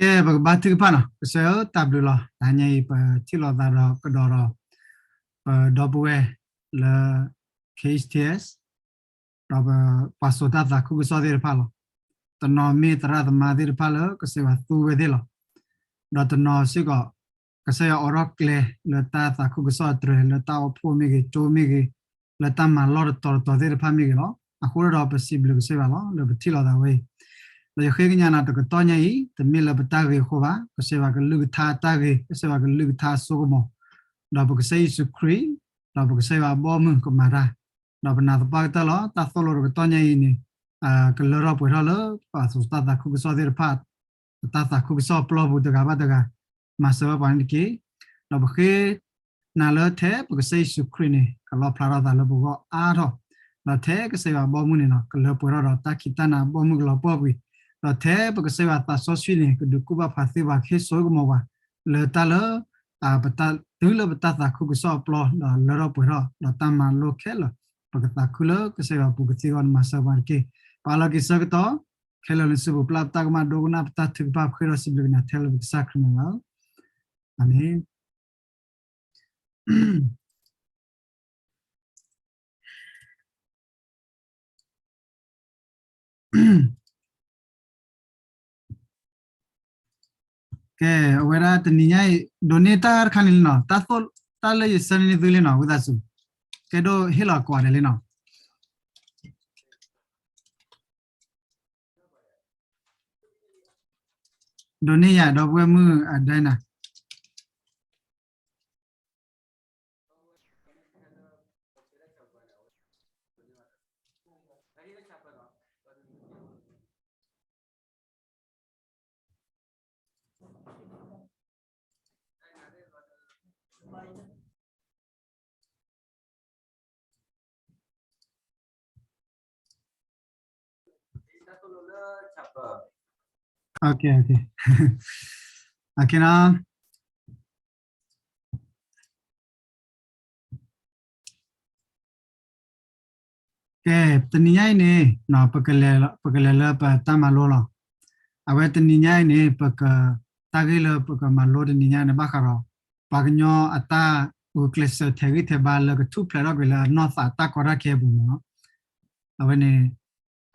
ကဲ ပကဘါထုကဖၣ်နီၤ. ကစၢ်ဧၢ တၢ်ဘျုးလီၤ. တဟါညါအံၤ ပထံၣ်လိာ်သးဒီးကဒီးဒီး ပဒီပုၢ်ဝဲၢ်လၢ ခ့ၣ်အ့ၣ်ထံၣ်အ့ၣ် ဒီးပပှၤစိာ်တၢ်သးခုကစီၣ်သ့ၣ်တဖၣ်လီၤ. တနီၤမ့ၢ်သရၣ်သမါသ့ၣ်တဖၣ်လၢကစၢ်ယွၤသူဝဲသ့ၣ်လီၤ. ဒီးတနီၤစ့ၢ်ကီး ကစၢ်ယွၤအိးထီၣ်ကျဲလၢတၢ်သးခုကစီၣ်အတြဲၤ လၢတၢ်အိၣ်ဖှိၣ်မ့ၢ်ဂ့ၤ, ကၠိမ့ၢ်ဂ့ၤ, လၢတၢ်မၤလီၢ်တတီၤတတီၤသ့ၣ်တဖၣ်မ့ၢ်ဂ့ၤလီၤ. အဃိဒီးပစံးဘျုးကစၢ်ယွၤလီၤ လၢပထံၣ်လိာ်သးဝဲအံၤ. ဒီးယဃ့ကညးနၤတကတီၢ်ညါအံၤ တမ့ၢ်လၢပတၢ်ဂ့ၤအဃိဘၣ်, ကစၢ်ယွၤကလုၢ်ကထါတၢ်ဂ့ၤ, ကစၢ်ယွၤကလုၢ်ကထါအစိကမီၤ, ဒီးပကစၢ်ယ့ၣ်ၡူးခရံာ်, ဒီးပကစၢ်ယွၤအဘီအမုၢ်ကမၤတၢ်, ဒီးပနာ်သပှၢ်ကတၢၢ်လီၤ. တၢ်သိၣ်လိတကတီၢ်ညါအံၤန့ၣ် ကလၢထီၣ်ပှဲၤထီၣ်လၢ ပှၤစိာ်တၢ်သးခုကစီၣ်သ့ၣ်တဖၣ် ပတၢ်သးခုကစီၣ်ပျီပူၤတဂၤဘၣ်တဂၤ မၤစၢၤဘၣ်ပှၤန့ၣ်တက့ၢ်. ဒီးပဃ့နၤလၢထဲပကစၢ်ယ့ၣ်ၡူးခရံာ်န့ၣ် ကလီဖျါထီၣ်သးလၢပဂီၢ်အါထီၣ်, ဒီးထဲကစၢ်ယွၤအဘီအမုၢ်န့ၣ်လီၤ ကလၢပှဲၤထီၣ်ဒီးတၢ်ခံးတၢ်နၤအဘီအမုၢ်ကလီၤပှီၢ်ကွံာ်, ဒီးထဲပကစၢ်ယွၤသးစီဆှံန့ၣ် ကဒုးကူၣ်ဘၣ်ဖးသ့ပှၤ ကဟ့ၣ်စိကမီၤပှၤ လၢတၢ်လၢ ပတၢ်တုၤလၢပတၢ်သးခုကစီၣ်အပျီ ဒီးလၢထီၣ်ပှဲၤထီၣ် ဒီးတၢ်မၤလိခဲလၢာ် ပကသးခုလၢကစၢ်ယွၤပူၤကသ့အဂီၢ်န့ၣ် မၤစၢၤပှၤတက့ၢ်. ပာ်လီၤက့ၤဆၢကတီၢ် ခဲလၢာ်လၢနစုပူၤ ပျၢ်ပတၢ်ကမၣ် ဒိကနၣ်ပတၢ်ထုကဖၣ် ပဃ့ဒီးစံးဘျုးက့ၤနၤထဲလၢပကစၢ်ခရံာ်မံၤလီၤ. အၤမ့ၣ်. ကဲ အဝဲဒၣ်တနံၤညါအံၤ ဒိးန့ၢ်တၢ်တခါန့ၣ်လံနီၤ, တၢ်သိၣ် တၢ်လၢယဆၢန့ၢ်သုလံနီၤ ဝံသးစူၤ, ကဲဒိၣ်ဟ့ၣ်လီၤကွၢ်ဒဲးလံနီၤ. ဒိးန့ၢ်ယၤဒီပုၢ်ဝဲၢ်မုၣ်အဒဲနၤ. Okay, okay. Okay နီၤ. ကဲ တနံၤညါအံၤန့ၣ် ပကလဲၤလၢပတၢ်မၤလိလီၤ. အဝဲတနံၤညါအံၤန့ၣ် ပက တၢ်ဂ့ၢ်လၢပကမၤလိတနံၤညါန့ၣ် ဘၣ်ဃးဒီး ပှၤကညီအတၢ်ဂုာ်ကျဲးစၢးထဲးဂံၢ်ထဲးဘါလၢကထူၣ်ဖျဲးထီၣ်က့ၤလၢအနီၢ်သးတၢ်ကီတၢ်ခဲအပူၤန့ၣ်လီၤ. အဝဲန့ၣ်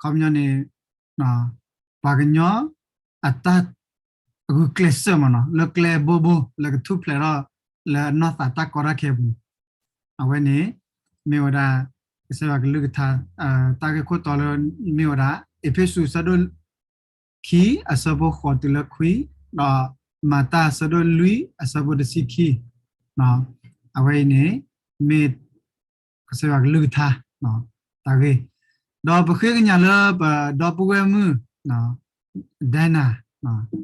ခီပညီန့ၣ် ပှၤကညီအတၢ်ဂုာ်ကျဲးစၢးမ့ၢ်နီၤ လၢကျဲဘိဘိလၢကထူၣ်ဖျဲးထီၣ် လၢအနီၢ်သးတၢ်ကီတၢ်ခဲအပူၤန့ၣ် အဝဲန့ၣ် မ့ၢ်ဝဲဒၣ် ကစၢ်ယွၤကလုၢ်ကထါ တၢ်ဂ့ၢ်ခိၣ်တီလၢ မ့ၢ်ဝဲဒၣ် အ့းဖ့းစူး အဆၢဒိၣ်ခံ အဆၢဖိဃိးတုၤလၢခွံ ဒီးမၤတၢ်အဆၢဒိၣ်လွံၢ် အဆၢဖိတဆံခံ အဝဲအံၤန့ၣ် မ့ၢ် ကစၢ်ယွၤကလုၢ်ကထါ တၢ်ဂ့ၢ် ဒီးပဃ့ကညးလၢပဒီပုၢ်ဝဲၢ်မုၣ် ဒဲနၤ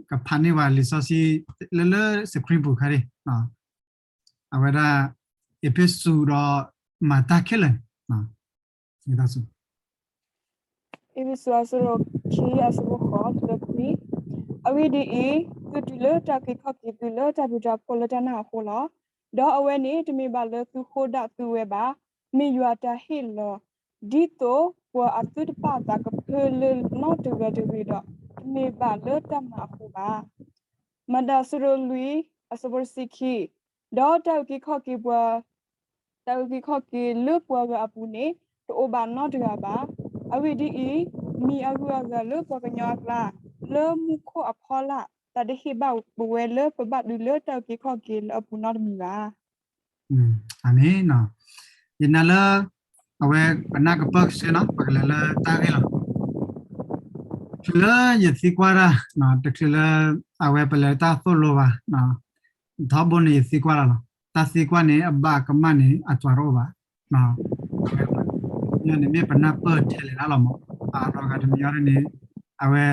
ကဖးန့ၢ်ပှၤလံာ်စီဆှံ လၢလၢ screen ပူၤခါဒံး အဝဲဒၣ် အ့းဖ့းစူးဒီးမၤတၢ်ခဲလၢာ် အ့းဖ့းစူး အဆၢဒိၣ်ခံ အဆၢဖိဃိးတုၤလၢခွံ, အဂ့ၢ်ဒ်အံၤ, သုတုၤလၢတၢ်အုၣ်က့ၤခီၣ်က့ၤသုလၢတၢ်ဘျုးတၢ်ဖှိၣ်လၢတၢ်နာ်အဃိလီၤ. ဒီးအဝဲန့ၣ် တမ့ၢ်ဘၣ်လၢသုဃိဒၣ်သုဝဲဘၣ်, မ့ၢ်ယွၤတၢ်ဟ့ၣ်လီၤ, ဒ်သိးပှၤအသုတပာ်သးကဖၢလၢနီတဂၤတဂ့ၤဒီး, တမ့ၢ်ဘၣ်လၢတၢ်မၤအဃိဘၣ်. မၤတၢ်အဆၢဒိၣ်လွံၢ် အဆၢဖိတဆံခံ, ဒီးတၢ်အုၣ်က့ၤခီၣ်က့ၤပှၤ တၢ်အုၣ်က့ၤခီၣ်က့ၤလၢပှၤဂၤအပူၤန့ၣ် တအိၣ်ဘၣ်နီတဂၤဘၣ်. အဂ့ၢ်ဒ်အံၤ, မံၤအဂုၤအဂၤလၢပှၤကညီအကျါ, လၢမူခိၣ်အဖီလာ် တၢ်တဟ့ၣ်ဘၣ်ပဝဲလၢပဘၣ်ဒုးလၢတၢ်အုၣ်က့ၤခီၣ်က့ၤလၢအပူၤနီတမံၤဘၣ်. အၤမ့ၣ်. ယနာ်လၢ အဝဲပနၢ်ကပၢၢ်ကဆှဲနီၤ ပကလဲၤလၢတၢ်ဂ့ၢ်လီၤ. တချုးလၢယသံကွၢ်တၢ် တချုးလၢ အဝဲပလဲၤတၢ်သိၣ်လိဘၣ် ထီဘိန့ၣ်ယသံကွၢ်လီၤလီၤ. တၢ်သံကွၢ်န့ၣ် အဘၣ်ကမၣ်န့ၣ် အသွဲၣ်တအိၣ်ဘၣ်. အဝဲန့ၣ်မ့ၢ်ပနၢ်ပၢၢ်ထဲလဲၣ်ဒၣ်လီၤမး. အရီဂၤတမံၤအံၤန့ၣ် အဝဲ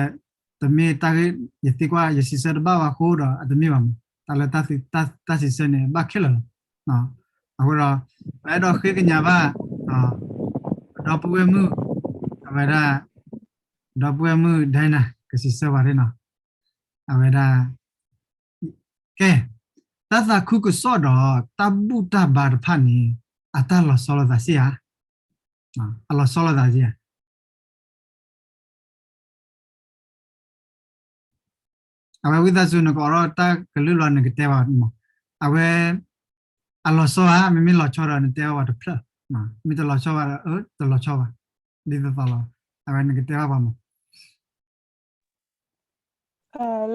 တမ့ၢ်တၢ်ဂ့ၢ် ယသံကွၢ် ယစံးဆၢတဘၣ်ဘၣ်အဃိဒီး အတမ့ၢ်ဘၣ်မး. တၢ်လၢတၢ်စံးဆၢန့ၣ် ဘၣ်ခဲလၢာ်လီၤ. အဃိဒီး ပအဲၣ်ဒိးဃ့ကညးဘၣ် ပဒီပုၢ်ဝဲၢ်မုၣ် အဝဲဒၣ် ဒီပုၢ်ဝဲၢ်မုၣ် Diana ကစံးဆၢပှၤဒ်နီၤ အဝဲဒၣ် ကဲ တၢ်သးခုကစီၣ်ဒီး တၢ်ဘူၣ်တၢ်ဘါတဖၣ်န့ၣ် အတၢ်လီၤဆီလိာ်သးစ့ၢ်ဧါ. အလီၤဆီလိာ်သးစ့ၢ်ဧါ. အဝဲဝံသးစူၤနကအိးထီၣ်တၢ်ကလုၢ်လီၤနကတဲဘၣ်မး, အဝဲ အလီၤဆီဧါ, မ့မ့ၢ်လီၤဆီဒီးနတဲဘၣ်ပှၤတဖျၢၣ်, မ့ၢ်တလီၤဆီဘၣ်ဒီး အၢ တလီၤဆီဘၣ်, ဒ်သိးသိးလီၤ, အဝဲနကတဲဘၣ်ပှၤမး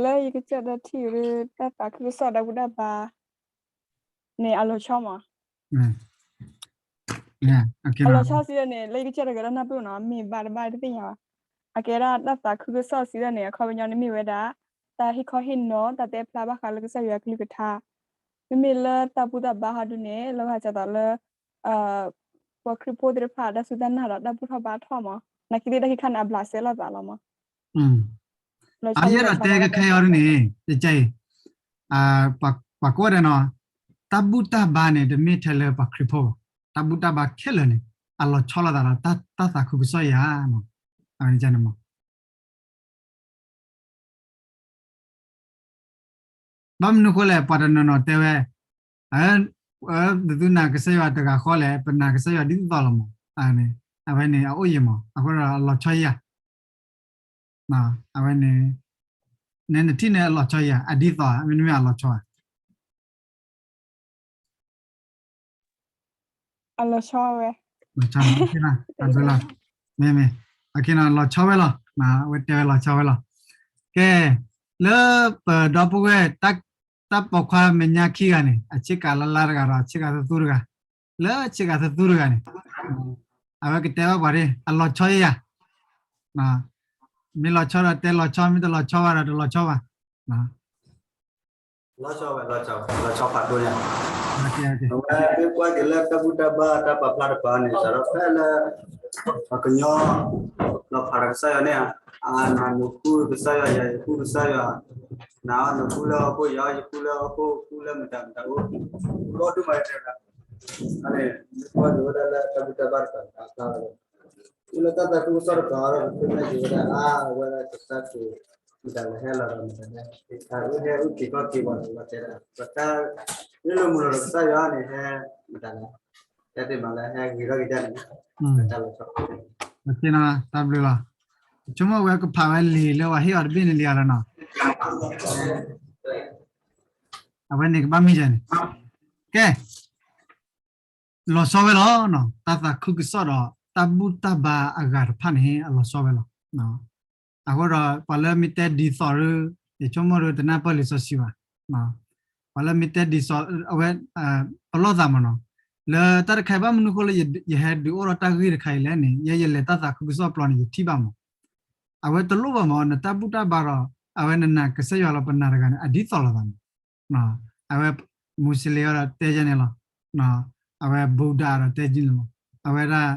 လၢယကစၢ်ဒီးထံၣ်တၢ်သးခုကစီၣ်တၢ်ဘူၣ်တၢ်ဘါ န့ၣ်အလီၤဆီမး, အလီၤဆီစံးဒၣ်န့ၣ် လၢယကစၢ်တဂၤဒီးနၢ်ပၢၢ်နီၤ မ့ၢ်ဘၣ်တဘၣ်တသ့ၣ်ညါဘၣ်, အကဲဒၣ်တၢ်သးခုကစီၣ်စံးဒၣ်န့ၣ် အခီပညီန့ၣ်မ့ၢ်ဝဲဒၣ် တၢ်ဟ့ၣ်ခီဟ့ၣ်နီၤ တၢ်တဲဖျါဘၣ်ဃးလၢကစၢ်ယွၤကလုၢ်ကထါ, မ့မ့ၢ်လၢတၢ်ဘူၣ်တၢ်ဘါဟီဒုန့ၣ် လီၤဂာ်ဒ်သိးလၢ ပှၤခရံာ်ဖိသ့ၣ်တဖၣ် တၢ်စူၢ်တၢ်နာ်ဒီးတၢ်ဘူၣ်ထီၣ်ဘါထီၣ်မး, နာ်က့သ့ၣ်တၢ်ခံခါန့ၣ် အဘျးစဲလိာ်သးလီၤမး, အယဲၢ်ဒီးတဲကခဲအံၤဒ်န့ၣ် တကဲအံၤ ပှၤကိးဂၤဒဲးနီၤ, တၢ်ဘူၣ်တၢ်ဘါန့ၣ် တမ့ၢ်ထဲလၢပှၤခရံာ်ဖိဘၣ်, တၢ်ဘူၣ်တၢ်ဘါခဲလၢာ်န့ၣ် အလီၤဆီလိာ်သးဒီး တၢ်သးခုကစီၣ်ယၤ, အဝဲန့ၣ်န့ၣ်မး ဘၣ်မနုၤဃိလဲၣ် ပှၤတနီၤနီၤတဲဝဲ, သုနာ်ကစၢ်ယွၤတဂၤဃီလဲၣ်, ပနာ်ကစၢ်ယွၤဒ်သိးသိးလီၤမး, အဝဲန့ၣ် အအိၣ်ယံၤမး, အဃိဒီးအလီၤဆီယၤ, အဝဲန့ၣ် နဲနထံၣ်န့ၣ်အလီၤဆီယၤ အဒ်သိးဧါ မ့တမ့ၢ်အလီၤဆီဧါ အလီၤဆီဝဲ, လီၤဆီဝဲလီၤ, မ့မ့ၢ်, လီၤဆီဝဲလီၤ, အဝဲတဲဝဲလီၤဆီဝဲလီၤ, ကဲ, လၢပဒီပုၢ်ဝဲၢ် တၢ်ပိာ်ခွါမဲာ်ညါခံဂၤန့ၣ် အဆ့ကၤလါလါတဂၤဒီး အဆ့ကၤသူသူတဂၤ, လၢဆ့ကၤသူသူတဂၤန့ၣ် အဝဲကတဲဘၣ်ပှၤဒ် အလီၤဆီယၤ, မ့ၢ်လီၤဆီဒီးတဲလီၤဆီ, မ့ၢ်တလီၤဆီဘၣ်ဒီးတလီၤဆီဘၣ် လီၤဆီဝဲ, လီၤဆီဖးဒိၣ်ညါ, အဝဲမ့ၢ်ကွၢ်က့ၤလၢတၢ်ဘူၣ်တၢ်ဘါတၢ်ပာ်ဖျါတပၤန့ၣ် စးထီၣ်ဖဲလၢ ပှၤကညီ လီၤဖးဒီးကစၢ်ယွၤန့ၣ်ဧါ, အနၤနဃုကစၢ်ယွၤ ယဃုကစၢ်ယွၤ, နၤအီၤနဃုလၢဟီၣ်ခိၣ် ယၤအီၤယဃုလၢဟီၣ်ခိၣ် ဃုလၢမတၤမတၤအိၣ်, ဘီဒုမၤတၢ်, အန့ၣ် မ့ၢ်ကွၢ်က့ၤဝဲဒၣ်လၢတၢ်ဘူၣ်တၢ်ဘါတပၤန့ၣ် အဖျါဝဲ လၢတၢ်သးခုကစီၣ်တပၤဒီး ပသ့ၣ်ညါက့ၤဝဲဒၣ် အါ အဝဲဒၣ်ကစၢ်ခရံာ် မတၤလဲၣ်ဟဲလီၤဒီးမတၤလဲၣ် အဝဲဟဲအုၣ်က့ၤခီၣ်က့ၤပှၤလီၤတဲဒၣ် ပတၢ် လၢလီၤမုၢ်လီၤဒီးကစၢ်ယွၤန့ၣ် ဟဲ မတၤလဲၣ် ဟဲသ့ၣ်မးလၢဟဲဂ့ၤထီၣ်က့ၤဒၣ်န့ၣ် တၢ်လီၤဆီ တၢ်ဘျုးလီၤ ဆိကမိၣ်ဝဲကဖးဝဲလံာ်လၢပှၤဟ့ၣ်အီၤတဘ့ၣ်န့ၣ်လံအါလီၤနီၤ အဝဲန့ၣ်ကဘၣ်မ့ၢ်ယၤန့ၣ် ကဲ လီၤဆီဝဲလီၤနီၤ တၢ်သးခုကစီၣ်ဒီး တၢ်ဘူၣ်တၢ်ဘါအဂၤတဖၣ်န့ၣ် အလီၤဆီဝဲလီၤ. အဃိဒီး ပှၤလၢမ့ၢ်တဲဒ်သိးဒီး ယဆိကမိၣ်ဒီးတနၢ်ပၢၢ်လံာ်စီဆှံဘၣ်. ပှၤလၢမ့ၢ်တဲဒ်သိး အဝဲ ပလီၢ်သးမးနီၤ, လၢတၢ်တခါအံၤဘၣ်မနုၤဃိလၢယဟဲဒုးအိၣ်ထီၣ်တၢ်ဂ့ၢ်တခါအံၤလဲၣ်န့ၣ် ယဲယလဲၤတၢ်သးခုကစီၣ်ပျီန့ၣ် ယထံၣ်ဘၣ်မး အဝဲတလိၣ်ဘၣ်မး နတၢ်ဘူၣ်တၢ်ဘါဒီး အဝဲနနာ်ကစၢ်ယွၤလီၤပနာ်တဂၤန့ၣ် အဒ်သိးလိာ်သးန့ၣ်, အဝဲ Muslim အီၤဒီးတဲယဲန့ၣ်လီၤ, အဝဲ Buddha အီၤဒီးတဲဒ်န့ၣ်လီၤ, အဝဲဒၣ်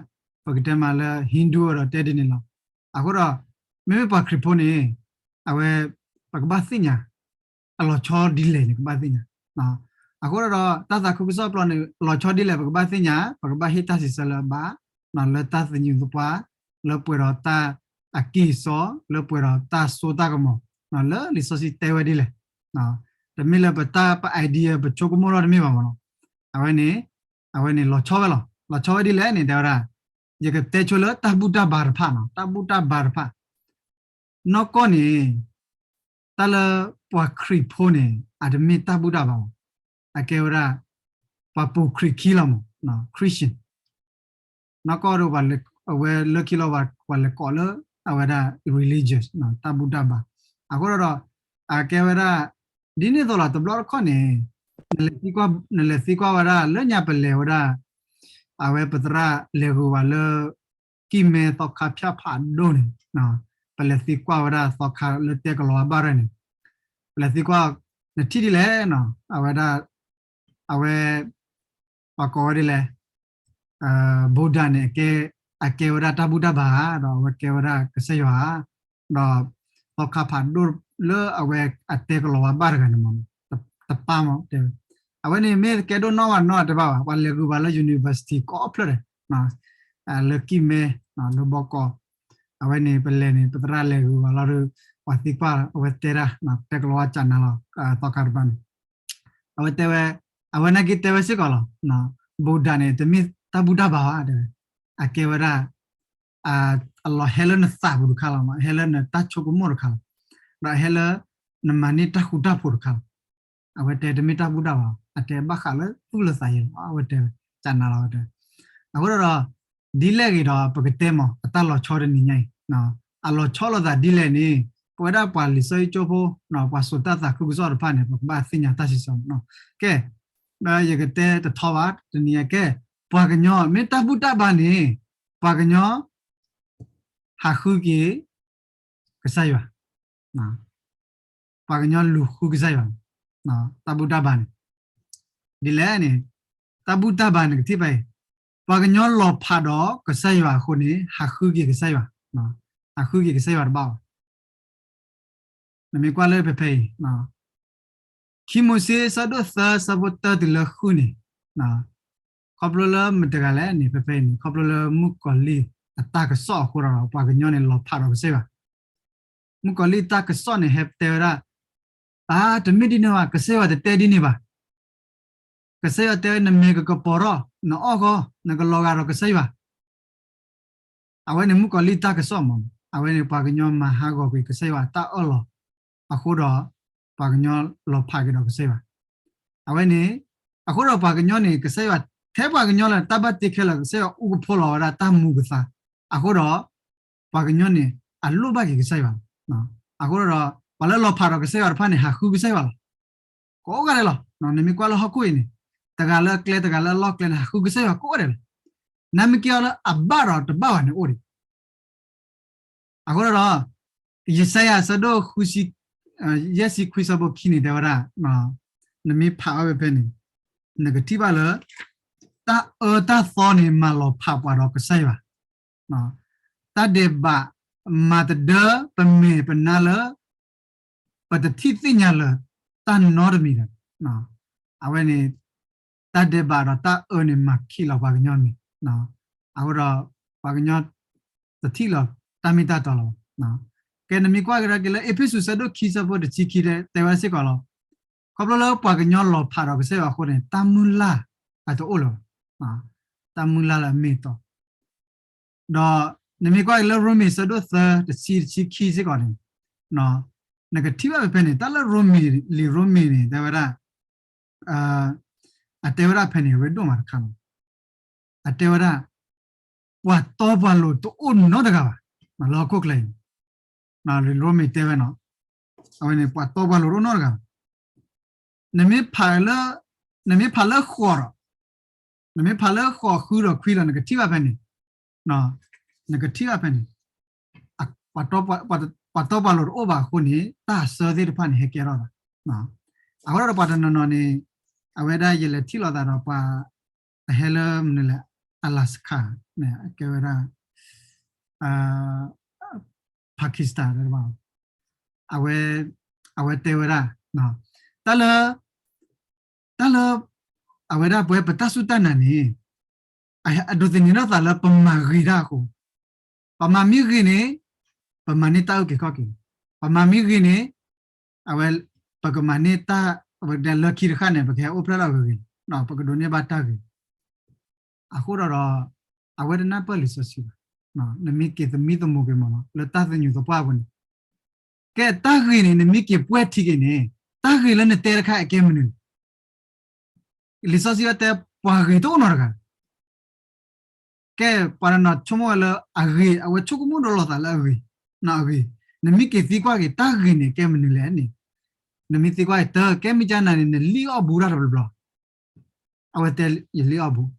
ပကတဲမးလၢ Hindu အီၤဒီးတဲဒ်န့ၣ်လီၤ. အဃိဒီး မ့မ့ၢ်ပှၤခရံာ်ဖိန့ၣ် အဝဲ ပကဘၣ်သ့ၣ်ညါ အလီၤဆီဒ်လဲၣ်န့ၣ် ကဘၣ်သ့ၣ်ညါ. အဃိဒီး တၢ်သးခုကစီၣ်ပျီန့ၣ် လီၤဆီဒ်လဲၣ် ပကဘၣ်သ့ၣ်ညါ, ပကဘၣ်ဟ့ၣ်တၢ်စံးဆၢလၢအဘၣ်, လၢတၢ်သညူးသပှၢ်, လၢပှဲၤဒီးတၢ်အကံၢ်အစီ, လၢပှဲၤဒီးတၢ်စိတၢ်ကမီၤ, လၢလံာ်စီဆှံတဲဝဲဒ်လဲၣ်. တမ့ၢ်လၢပတၢ်ပ idea ပဆိကမိၣ်ထီၣ်တမ့ၢ်ဘၣ်မးနီၤ. အဝဲန့ၣ် အဝဲန့ၣ်လီၤဆီဝဲလီၤ. လီၤဆီဝဲဒ်လဲၣ်န့ၣ် တဲဝဲဒၣ် ယကတဲဆိလၢတၢ်ဘူၣ်တၢ်ဘါတဖၣ်နီၤ, တၢ်ဘူၣ်တၢ်ဘါတဖၣ် နီၢ်ကီၢ်န့ၣ် တၢ်လၢပှၤခရံာ်ဖိန့ၣ် အတမ့ၢ်တၢ်ဘူၣ်တၢ်ဘါဘၣ်, အကဲဝဲဒၣ် ပှၤပိာ်ခရံာ်ခံလီၤမး, Christian နီၢ်ကီၢ်ဒီး အဝဲလၢခံလီၤ ပှၤလဲၤကိးလၢ အဝဲဒၣ် religious တၢ်ဘူၣ်တၢ်ဘါ, အဃိဒီး အကဲဝဲဒၣ် ဒ်န့ၣ်အသိးလီၤ တဘျီတခီၣ်န့ၣ် နလဲၤသံကွၢ်ဝဲဒၣ် လၢညါပလဲၤဝဲဒၣ် အဝဲပသရၣ်လဲၤဂုာ်ဝဲလၢ ကံၢ်မဲသီခါဖၠၣ်ဖးဒိၣ်န့ၣ် ပလဲၤသံကွၢ်ဝဲဒၣ်သီခါလၢတဲကလီၤဝါဘၣ်ရဲၣ်န့ၣ် ပလဲၤသံကွၢ် နထံၣ်ဒ်လဲၣ်နီၤ အဝဲဒၣ် အဝဲ ပှၤကိးဝဲဒ်လဲၣ် Buddha န့ၣ် အကဲဝဲဒၣ်တၢ်ဘူၣ်တၢ်ဘါဧါ ဒီးအဝဲကဲဝဲဒၣ်ကစၢ်ယွၤဧါ, ဒီး သီခါဖးဒိၣ်လၢအဝဲအတဲကလီၤဝါဘၣ်တဂၤန့ၣ်မး တပၢ်မးတဲဝဲ, အဝဲန့ၣ်မ့ၢ်ကဲဒိၣ်နီၢ်ဝဲနီၢ်တဘၣ်ဘၣ် ပှၤလဲၤဂုာ်ဘၣ်လၢ university ကိးဖျၢၣ်ဒီး လၢကံၢ်မဲ လၢဘီကီး, အဝဲန့ၣ် ပလဲၤန့ၣ် ပသရၣ်လဲၤဂုာ်ဘၣ်လီၤဒီး ပှၤသံကွၢ်အဝဲတဲဒၣ် တဲကလီၤဝါကနၤလီၤ သီခါတဘၣ်န့ၣ် အဝဲတဲဝဲ အဝဲနာ်က့တဲဝဲစ့ၢ်ကီးလီၤ Buddha န့ၣ် တမ့ၢ်တၢ်ဘူၣ်တၢ်ဘါဘၣ်တဲဝဲ အကဲဝဲဒၣ် အလီၤဟဲလၢနသးပူၤတခါလီၤ ဟဲလၢနတၢ်ဆိကမိၣ်တခါလီၤ, ဒီးဟဲလၢ နမၤန့ၢ်တၢ်ဃူတၢ်ဖိးတခါလီၤ. အဝဲတဲတမ့ၢ်တၢ်ဘူၣ်တၢ်ဘါ, အတဲဘၣ်ဃးလၢသူၣ်လၢသးယဲလီၤ. အဝဲတဲဝဲ, ကနၤလီၤဝဲတဲ. အဃိဒီး ဒ်လဲၣ်ဂ့ၤဒီး ပကတဲမး အတၢ်လီၤဆီတနံၤညါအံၤ, အလီၤဆီလိာ်သးဒ်လဲၣ်န့ၣ်, ပဝဲဒၣ်ပှၤလံာ်စီဆှံကၠိဖိ, ပှၤစိာ်တၢ်သးခုကစီၣ်တဖၣ်န့ၣ် ပကဘၣ်သ့ၣ်ညါတၢ်စံးဆၢမး. ကဲ, ဒီးယကတဲတထီဘၣ်တနံၤညါကဲ, ပှၤကညီ မ့ၢ်တၢ်ဘူၣ်တၢ်ဘါန့ၣ်, ပှၤကညီ ဟးဃုက့ၤ ကစၢ်ယွၤ, ပှၤကညီလူၤဃုကစၢ်ယွၤ, တၢ်ဘူၣ်တၢ်ဘါန့ၣ်, ဒ်လဲၣ်န့ၣ်, တၢ်ဘူၣ်တၢ်ဘါန့ၣ် ကထံၣ်ဘၣ်အံၤ, ပှၤကညီလီၤဖးဒီးကစၢ်ယွၤအဃိန့ၣ် ဟးဃုက့ၤကစၢ်ယွၤ, ဟးဃုက့ၤကစၢ်ယွၤတဘၣ်ဘၣ်. နမ့ၢ်ကွၢ်လၢဖဲဖဲအံၤ, ခံမိၤၡ့ဆၢဒိၣ်သၢဆၢဖိတၢတုၤလၢဃုန့ၣ်, ခီဖျိလၢမတၤတဂၤလဲၣ်န့ၣ် ဖဲဖဲအံၤန့ၣ် ခီဖျိလၢမုၣ်ကီၤလံၢ်အတၢ်ကစီၣ်အဃိဒီး ပှၤကညီန့ၣ်လီၤဖးဒီးကစၢ်ယွၤ, မုၣ်ကီၤလံၢ်တၢ်ကစီၣ်န့ၣ် ဟဲတဲဝဲဒၣ်, အါ တမ့ၢ်ဒ်န့ၣ်ဘၣ်, ကစၢ်ယွၤတတဲဒ်န့ၣ်ဘၣ်. ကစၢ်ယွၤတဲဝဲ နမဲာ်ကကပီၤထီၣ်, နအီၣ်ဃီ, နကလီၤဂာ်ဒီးကစၢ်ယွၤ. အဝဲန့ၣ်မုၣ်ကီၤလံၢ်တၢ်ကစီၣ်မး, အဝဲန့ၣ်ပှၤကညီမၤဟးဂီၤကွံာ်ကစၢ်ယွၤတၢ်အၢၣ်လီၤ, အဃိဒီး ပှၤကညီလီၤဖးက့ၤဒီးကစၢ်ယွၤ. အဝဲန့ၣ်, အဃိဒီးပှၤကညီန့ၣ် ကစၢ်ယွၤထဲပှၤကညီလၢတၢ်ဘၣ်တ့ခဲလၢာ် ကစၢ်ယွၤအူကဖိလီၤဝဲဒၣ်တၢ်မူကသါ, အဃိဒီး ပှၤကညီန့ၣ် အလိၣ်ဘၣ်က့ၤကစၢ်ယွၤလီၤ. အဃိဒီး ပှၤလၢလီၤဖးဒီးကစၢ်ယွၤတဖၣ်န့ၣ် ဟးဃုကစၢ်ယွၤလီၤ. ကိးဂၤဒဲးလီၤ. နမ့ၢ်ကွၢ်လၢဟီၣ်ခိၣ်အံၤန့ၣ်, တဂၤလၢအကျဲ တဂၤလၢအလီၢ်ကျဲန့ၣ် ဟးဃုကစၢ်ယွၤကိးဂၤဒဲးလီၤ. နမ့ၢ်က့ၤအီၤလၢအဘၣ်ဒီးတဘၣ်ဘၣ်န့ၣ်အိၣ်ဒံး. အဃိဒီး ယၡါယၤဆၢဒိၣ်ဃုဆံ, ယဲၢ်ဆံခွံဆၢဖိခံန့ၣ် တဲဝဲဒၣ်, နမ့ၢ်ဖးအီၤဖဲဖဲန့ၣ်, နကထံၣ်ဘၣ်လၢ တၢ်အၢတၢ်သီန့ၣ် မၤလီၤဖးပှၤဒီးကစၢ်ယွၤ, တၢ်ဒဲးဘးမၤတဒၢပမဲာ်ပနါလၢ ပတထံၣ်သ့ၣ်ညါလၢၤတၢ်နီတမံၤဒီး, အဝဲန့ၣ် တၢ်ဒဲးဘးဒီးတၢ်အၢန့ၣ် မၤခံးလီၤပှၤကညီန့ၣ်, အဃိဒီး ပှၤကညီတထံၣ်လီၤတၢ်မ့ၢ်တၢ်တီလီၤ. ကဲ နမ့ၢ်ကွၢ်ကဒါက့ၤလၢ အ့းဖ့းစူး ဆၢဒိၣ်ခံ ဆၢဖိတဆံခံ တဲဝဲစ့ၢ်ကီးလီၤ. ခီဖျိလၢပှၤကညီလီၤဖးဒီးကစၢ်ယွၤအဃိန့ၣ် တၢ်မုၢ်လၢ်အတအိၣ်လၢၤဘၣ်, တၢ်မုၢ်လၢ်လၢအမ့ၢ်အတီ ဒီးနမ့ၢ်ကွၢ်က့ၤလၢရိမ့ၤ ဆၢဒိၣ်သၢ တဆံ တဆံခံစ့ၢ်ကီးန့ၣ်, နကထံၣ်ဘၣ်ဖဲဖဲန့ၣ် တၢ်လၢရိမ့ၤ, လံာ်ရိမ့ၤန့ၣ် တဲဝဲဒၣ်, အတဲဝဲဒၣ်ဖဲန့ၣ် အရ့ဒိၣ်မးတခါလီၤ. အတဲဝဲဒၣ် ပှၤတီပှၤလိၤတအိၣ်နီတဂၤဘၣ်, လၢဟီၣ်ခိၣ်ချၢအံၤ, လံာ်ရိမ့ၤတဲဝဲနီၤ, အဝဲန့ၣ် ပှၤတီပှၤလိၤတအိၣ်နီတဂၤဘၣ်. နမ့ၢ်ဖးလၢ, နမ့ၢ်ဖးလၢဃိးဒီး, နမ့ၢ်ဖးလၢဃိးဃုဒီးခွံဒီး နကထံၣ်ဘၣ်ဖဲန့ၣ်, နကထံၣ်ဘၣ်ဖဲန့ၣ်, ပှၤတီပှၤလိၤတအိၣ်ဘၣ်အဃိန့ၣ် တၢ်အစၢသ့ၣ်တဖၣ်န့ၣ် ဟဲကဲထီၣ်သး. အဃိဒီးပှၤတနီၤနီၤန့ၣ်, အဝဲဒၣ်ယလဲၤထံၣ်လိာ်သးဒီးပှၤ အဟဲလၢမနုၤလဲၣ်, Alaska န့ၣ် အကဲဝဲဒၣ် Pakistan တဘၣ်, အဝဲ, အဝဲတဲဝဲဒၣ်, တၢ်လၢ, တၢ်လၢ, အဝဲဒၣ်ပဝဲပတၢ်စူၢ်တၢ်နာ်န့ၣ်, အဒိးသန့ၤထီၣ်သးလၢပမၤဂ့ၤတၢ်အဃိ, ပမၤမ့ၢ်ဂ့ၤန့ၣ်, ပမၤန့ၢ်တၢ်အုၣ်က့ၤခီၣ်က့ၤ, ပမၤမ့ၢ်ဂ့ၤန့ၣ်, အဝဲ, ပကမၤန့ၢ်တၢ်, လၢခံတခါန့ၣ် ပကဟဲအိၣ်ဖျဲၣ်လီၤဂ့ၤဂ့ၤ, ပကဒိးန့ၢ်ဘၣ်တၢ်ဂ့ၤ အဃိဒီးဒီး, အဝဲတနၢ်ပၢၢ်လံာ်စီဆှံဘၣ်. နမ့ၢ်က့ၤသမံသမိးက့ၤမးလီၤ လၢတၢ်သညူးသပှၢ်အပူၤန့ၣ်, ကဲတၢ်ဂ့ၤန့ၣ် နမ့ၢ်က့ၤပှဲၤထံက့ၤန့ၣ်, တၢ်ဂ့ၤလၢနတဲတခါအကဲမနုၤလဲၣ်. လံာ်စီဆှံတဲ ပှၤဂ့ၤတအိၣ်နီတဂၤ ကဲပှၤတနီၤဆိကမိၣ်ဝဲလၢအဂ့ၤ, အဝဲဆိကမိၣ်ဒိလီၤသးလၢအဂ့ၤ, အဂ့ၤ, နမ့ၢ်က့ၤသံကွၢ်က့ၤ တၢ်ဂ့ၤန့ၣ်ကဲမနုၤလဲၣ်န့ၣ်, နမ့ၢ်သံကွၢ်က့ၤ တၢ်ကဲမ့ၢ်ကၢ်နၤန့ၣ် နလံၣ်အီၣ်ဘူးတၢ်တဘျီဘျီ, အဝဲတဲ ယလံၣ်အီၣ်ဘူး,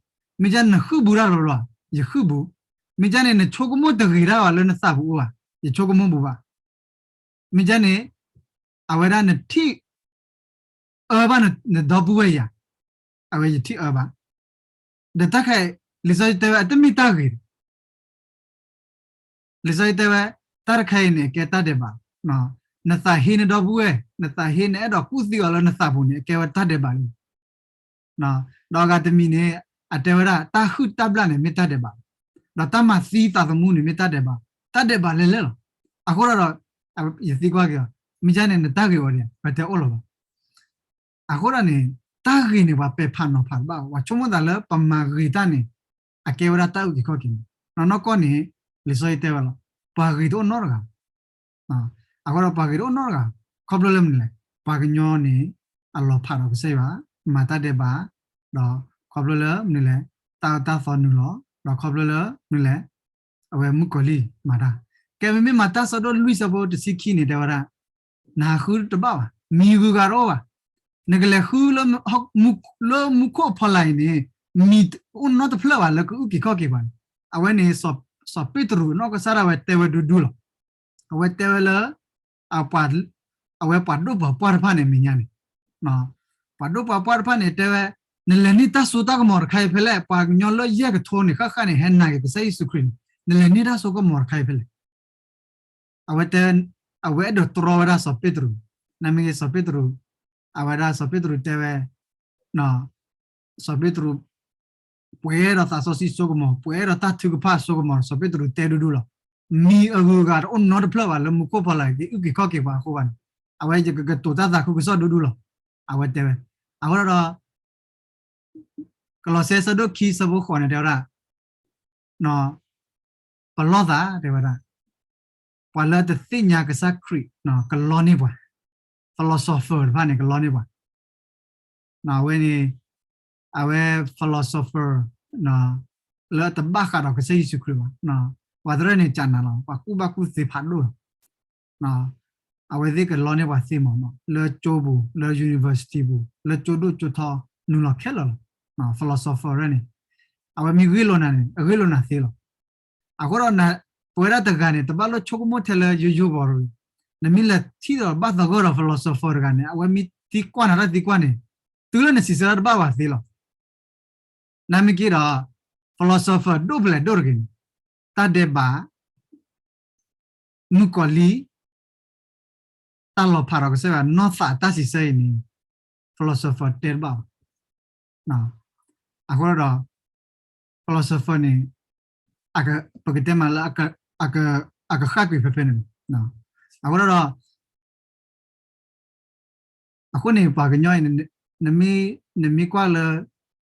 မ့ၢ်ကၢ်နဃုဘူးတၢ်တဘျီဘျီ, ယဃုဘူး, မ့ၢ်ကၢ်န့ၣ် နဆိကမိၣ်တဂ့ၤတၢ်ဘၣ်လၢနသးပူၤအိၣ်ဘၣ်, ယဆိကမိၣ်ဘူးဘၣ်, မ့ၢ်ကၢ်န့ၣ် အဝဲဒၣ်နထံၣ် အၢဘၣ်နဒီပုၢ်ဝဲၢ်ယၤ, အဝဲယထံၣ်အၢဘၣ်, ဒီးတၢ်ခဲအံၤ လံာ်စီဆှံတဲဝဲအတမ့ၢ်တၢ်ဂ့ၤ, လံာ်စီဆှံတဲဝဲ တၢ်တခါအံၤန့ၣ် အကဲတၢ်ဒဲးဘး, နသးဟ့နဒီပုၢ်ဝဲၢ်, နသးဟ့နအဲၣ်ဒိးကူၣ်သံအီၤလၢနသးပူၤန့ၣ် အကဲဝဲတၢ်ဒဲးဘးလံ. ဒီးအဂၤတမံၤန့ၣ် အတဲဝဲဒၣ် တၢ်ဟုၣ်တၢ်ဘျၣ်န့ၣ် မ့ၢ်တၢ်ဒဲးဘး, ဒီးတၢ်မၤသံသးသမူန့ၣ် မ့ၢ်တၢ်ဒဲးဘး, တၢ်ဒဲးဘးလဲၣ်လဲၣ်လီၤ. အဃိဒီး ယသံကွၢ်က့ၤအီၤ, မ့ၢ်ကၢ်န့ၣ် နတၢ်ဂ့ၤဝဲဒၣ် ပတဲအိၣ်လီၤဘၣ်. အဃိဒီးန့ၣ် တၢ်ဂ့ၤန့ၣ် ပှၤပဲာ်ဖးနီၤဖးတဘၣ်, ပှၤဆိကမိၣ်သးလၢပမၤဂ့ၤတၢ်န့ၣ် အကဲဝဲဒၣ်တၢ်အုၣ်က့ၤခီၣ်က့ၤန့ၣ်, နီၢ်နီၢ်ကီၢ်န့ၣ် လံာ်စီဆှံတဲဝဲလီၤ, ပှၤဂ့ၤတအိၣ်နီတဂၤ အဃိဒီးပှၤဂ့ၤတအိၣ်နီတဂၤ, ခီဖျိလၢမနုၤလဲၣ်, ပှၤကညီန့ၣ် အလီၤဖးဒီးကစၢ်ယွၤ, မၤတၢ်ဒဲးဘး, ဒီးခီဖျိလၢမနုၤလဲၣ်, တၢ်အၢတၢ်သီနုာ်လီၤ, ဒီးခီဖျိလၢမနုၤလဲၣ်, အဝဲမုၣ်ကီၤလံၢ်မၤတၢ်, ကဲမ့မ့ၢ်မၤတၢ်ဆၢဒိၣ်လွံၢ်ဆၢဖိတဆံခံန့ၣ် တဲဝဲဒၣ်, နဟးဃုတဘၣ်ဘၣ်, မံၤဂုၤဂၤတအိၣ်ဘၣ်, နကလဲၤဃုလၢ မူခိၣ်အဖီလာ်အံၤန့ၣ်, မံၤအိၣ်နီတဖျၢၣ်ဘၣ်လၢကအုၣ်က့ၤခီၣ်က့ၤပှၤန့ၣ်, အဝဲန့ၣ် စီၤပ့းတရူးနီၢ်ကစၢ်ဒၣ်ဝဲတဲဝဲဒူဒူလီၤ. အဝဲတဲဝဲလၢ အဝဲပှၤဒိၣ်ပှၤပှၢ်တဖၣ်န့ၣ်မဲာ်ညါန့ၣ်, ပှၤဒိၣ်ပှၤပှၢ်တဖၣ်န့ၣ် တဲဝဲ, နလဲၤန့ၢ်တၢ်စိတၢ်ကမီၤတခါအံၤဖဲလဲၣ်, ပှၤကညီလၢယဲၢ်ကထိန့ၣ် ဃၣ်ဃၣ်န့ၣ် ဟဲနာ်က့ၤကစၢ်ယ့ၣ်ၡူးခရံာ်န့ၣ်, နလဲၤန့ၢ်တၢ်စိကမီၤတခါအံၤဖဲလဲၣ်. အဝဲတဲ, အဝဲအဲၣ်ဒိးတြီဝဲဒၣ်စီၤပ့းတရူး, နမ့ၢ်ဂ့ၤစီၤပ့းတရူး, အဝဲဒၣ်စီၤပ့းတရူးတဲဝဲ, စီၤပ့းတရူး ပှဲၤဒီးသးစီဆှံစိကမီၤ, ပှဲၤဒီးတၢ်ထုကဖၣ်စိကမီၤ, စီၤပ့းတရူးတဲဒူဒူလီၤ. မံၤအဂုၤအဂၤတအိၣ်နီတဖျၢၣ်ဘၣ်လၢမူခိၣ်ဖီလာ်က့ၤအုၣ်က့ၤခီၣ်က့ၤပှၤအဃိဘၣ်န့ၣ်, အဝဲယကကတိၤတၢ်သးခုကစီၣ်ဒူဒူလီၤ. အဝဲဒၣ်ဒီး ကလီးစဲဆၢဒိၣ်ခံဆၢဖိဃိးန့ၣ် တဲဝဲဒၣ်, ပလီၢ်သး တဲဝဲဒၣ်, ပှၤလၢတသ့ၣ်ညါကစၢ်ခရံာ် ကလီန့ၢ်ပှၤ, philosopher တဖၣ်န့ၣ် ကလီန့ၢ်ပှၤ. အဝဲန့ၣ်, အဝဲ philosopher လၢတဘၣ်ဃးဒီးကစၢ်ယ့ၣ်ၡူးခရံာ်ဘၣ်, ပှၤတရၢၣ်န့ၣ် ကနၤလီၤ, ပှၤကူၣ်ဘၣ်ကူၣ်သ့ဖးဒိၣ်လီၤ. အဝဲသ့ၣ်ကလီန့ၢ်ပှၤသ့မး, လၢကၠိပူၤ, လၢ university ပူၤ, လၢကၠိဒိၣ်ကၠိထီ နုာ်လီၤခဲလၢာ်လီၤ. philosopher န့ၣ်, အဝဲမ့ၢ်ဂ့ၢ်လိာ်နၤန့ၣ် အဂ့ၢ်လိာ်နၤသ့လီၤ. အဃိဒီး ပဝဲဒၣ်တဂၤန့ၣ် တဘၣ်လိၣ်ဆိကမိၣ်ထဲလၢယိယိဘီရူၤ, နမ့ၢ်လဲၤထံၣ်ဒီးဘၣ်သဂၢၢ်ဒီး philosopher တဂၤန့ၣ် အဝဲမ့ၢ်သံကွၢ်နၤတၢ်သံကွၢ်န့ၣ်, တုၤလၢနစံးဆၢတၢ်တဘၣ်ဘၣ်သ့လီၤ. နမ့ၢ်က့ၤဒီး philosopher ဒိၣ်ပလဲၣ်ဒိၣ်တဂ့ၤန့ၣ်, တၢ်ဒဲးဘး, မုၣ်ကီၤလံၢ်, တၢ်လီၤဖးဒီးကစၢ်ယွၤ နီၢ်သးတၢ်စံးဆၢအံၤန့ၣ် philosopher တဲတဘၣ်ဘၣ်. အဃိဒီး philosopher န့ၣ် ပကတဲမးလၢ အကဃၣ်ကွံာ်ဖဲဖဲန့ၣ်လီၤ. အဃိဒီး အဃိန့ၣ် ပှၤကညီအံၤ နမ့ၢ်ကွၢ်လၢ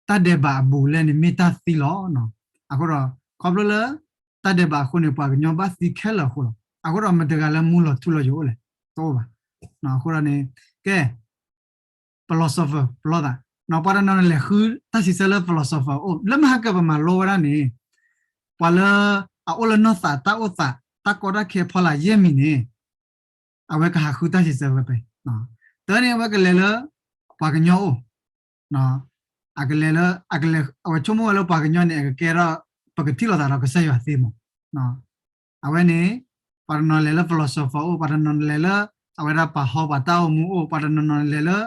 တၢ်ဒဲးဘးအဘူးအလဲန့ၣ် မ့ၢ်တၢ်သံလီၤ. အဃိဒီး ခီဖျိလၢ တၢ်ဒဲးဘးအဃိန့ၣ် ပှၤကညီဘၣ်သံခဲလၢာ်အဃိလီၤ. အဃိဒီးမတဂၤလၢမူလီၤထူလီၤယိာ်အိၣ်လဲၣ်, တအိၣ်ဘၣ်. အဃိဒီးန့ၣ် ကဲ philosopher ပလီၢ်သး, ပှၤတနီၤနီၤလဲၤဃုတၢ်စံးဆၢလၢ philosopher အိၣ်, လၢမဟါကပမၤလိဝဲဒၣ်န့ၣ်, ပှၤလၢအအိၣ်လၢနီၢ်သးတၢ်အိၣ်သး တၢ်ကီတၢ်ခဲဖီလာ်ယဲၢ်မံၤန့ၣ် အဝဲကဟးဃုတၢ်စံးဆၢဝဲဖဲ, တၢ်န့ၣ်အဝဲကလဲၤလၢ ပှၤကညီအိၣ်, အကလဲၤလၢ အကလဲၤ အဝဲဆိကမိၣ်ဝဲလၢပှၤကညီန့ၣ် အကကဲထီၣ် ပကထံၣ်လိာ်သးဒီးကစၢ်ယွၤသ့မး. အဝဲန့ၣ် ပှၤတနီၤလဲၤလၢ philosopher အိၣ်, ပှၤတနီၤလဲၤလၢ အဝဲဒၣ်ပှၤဟီပှၤတၢ်အိၣ်မူအိၣ်, ပှၤတနီၤနီၤလဲၤလၢ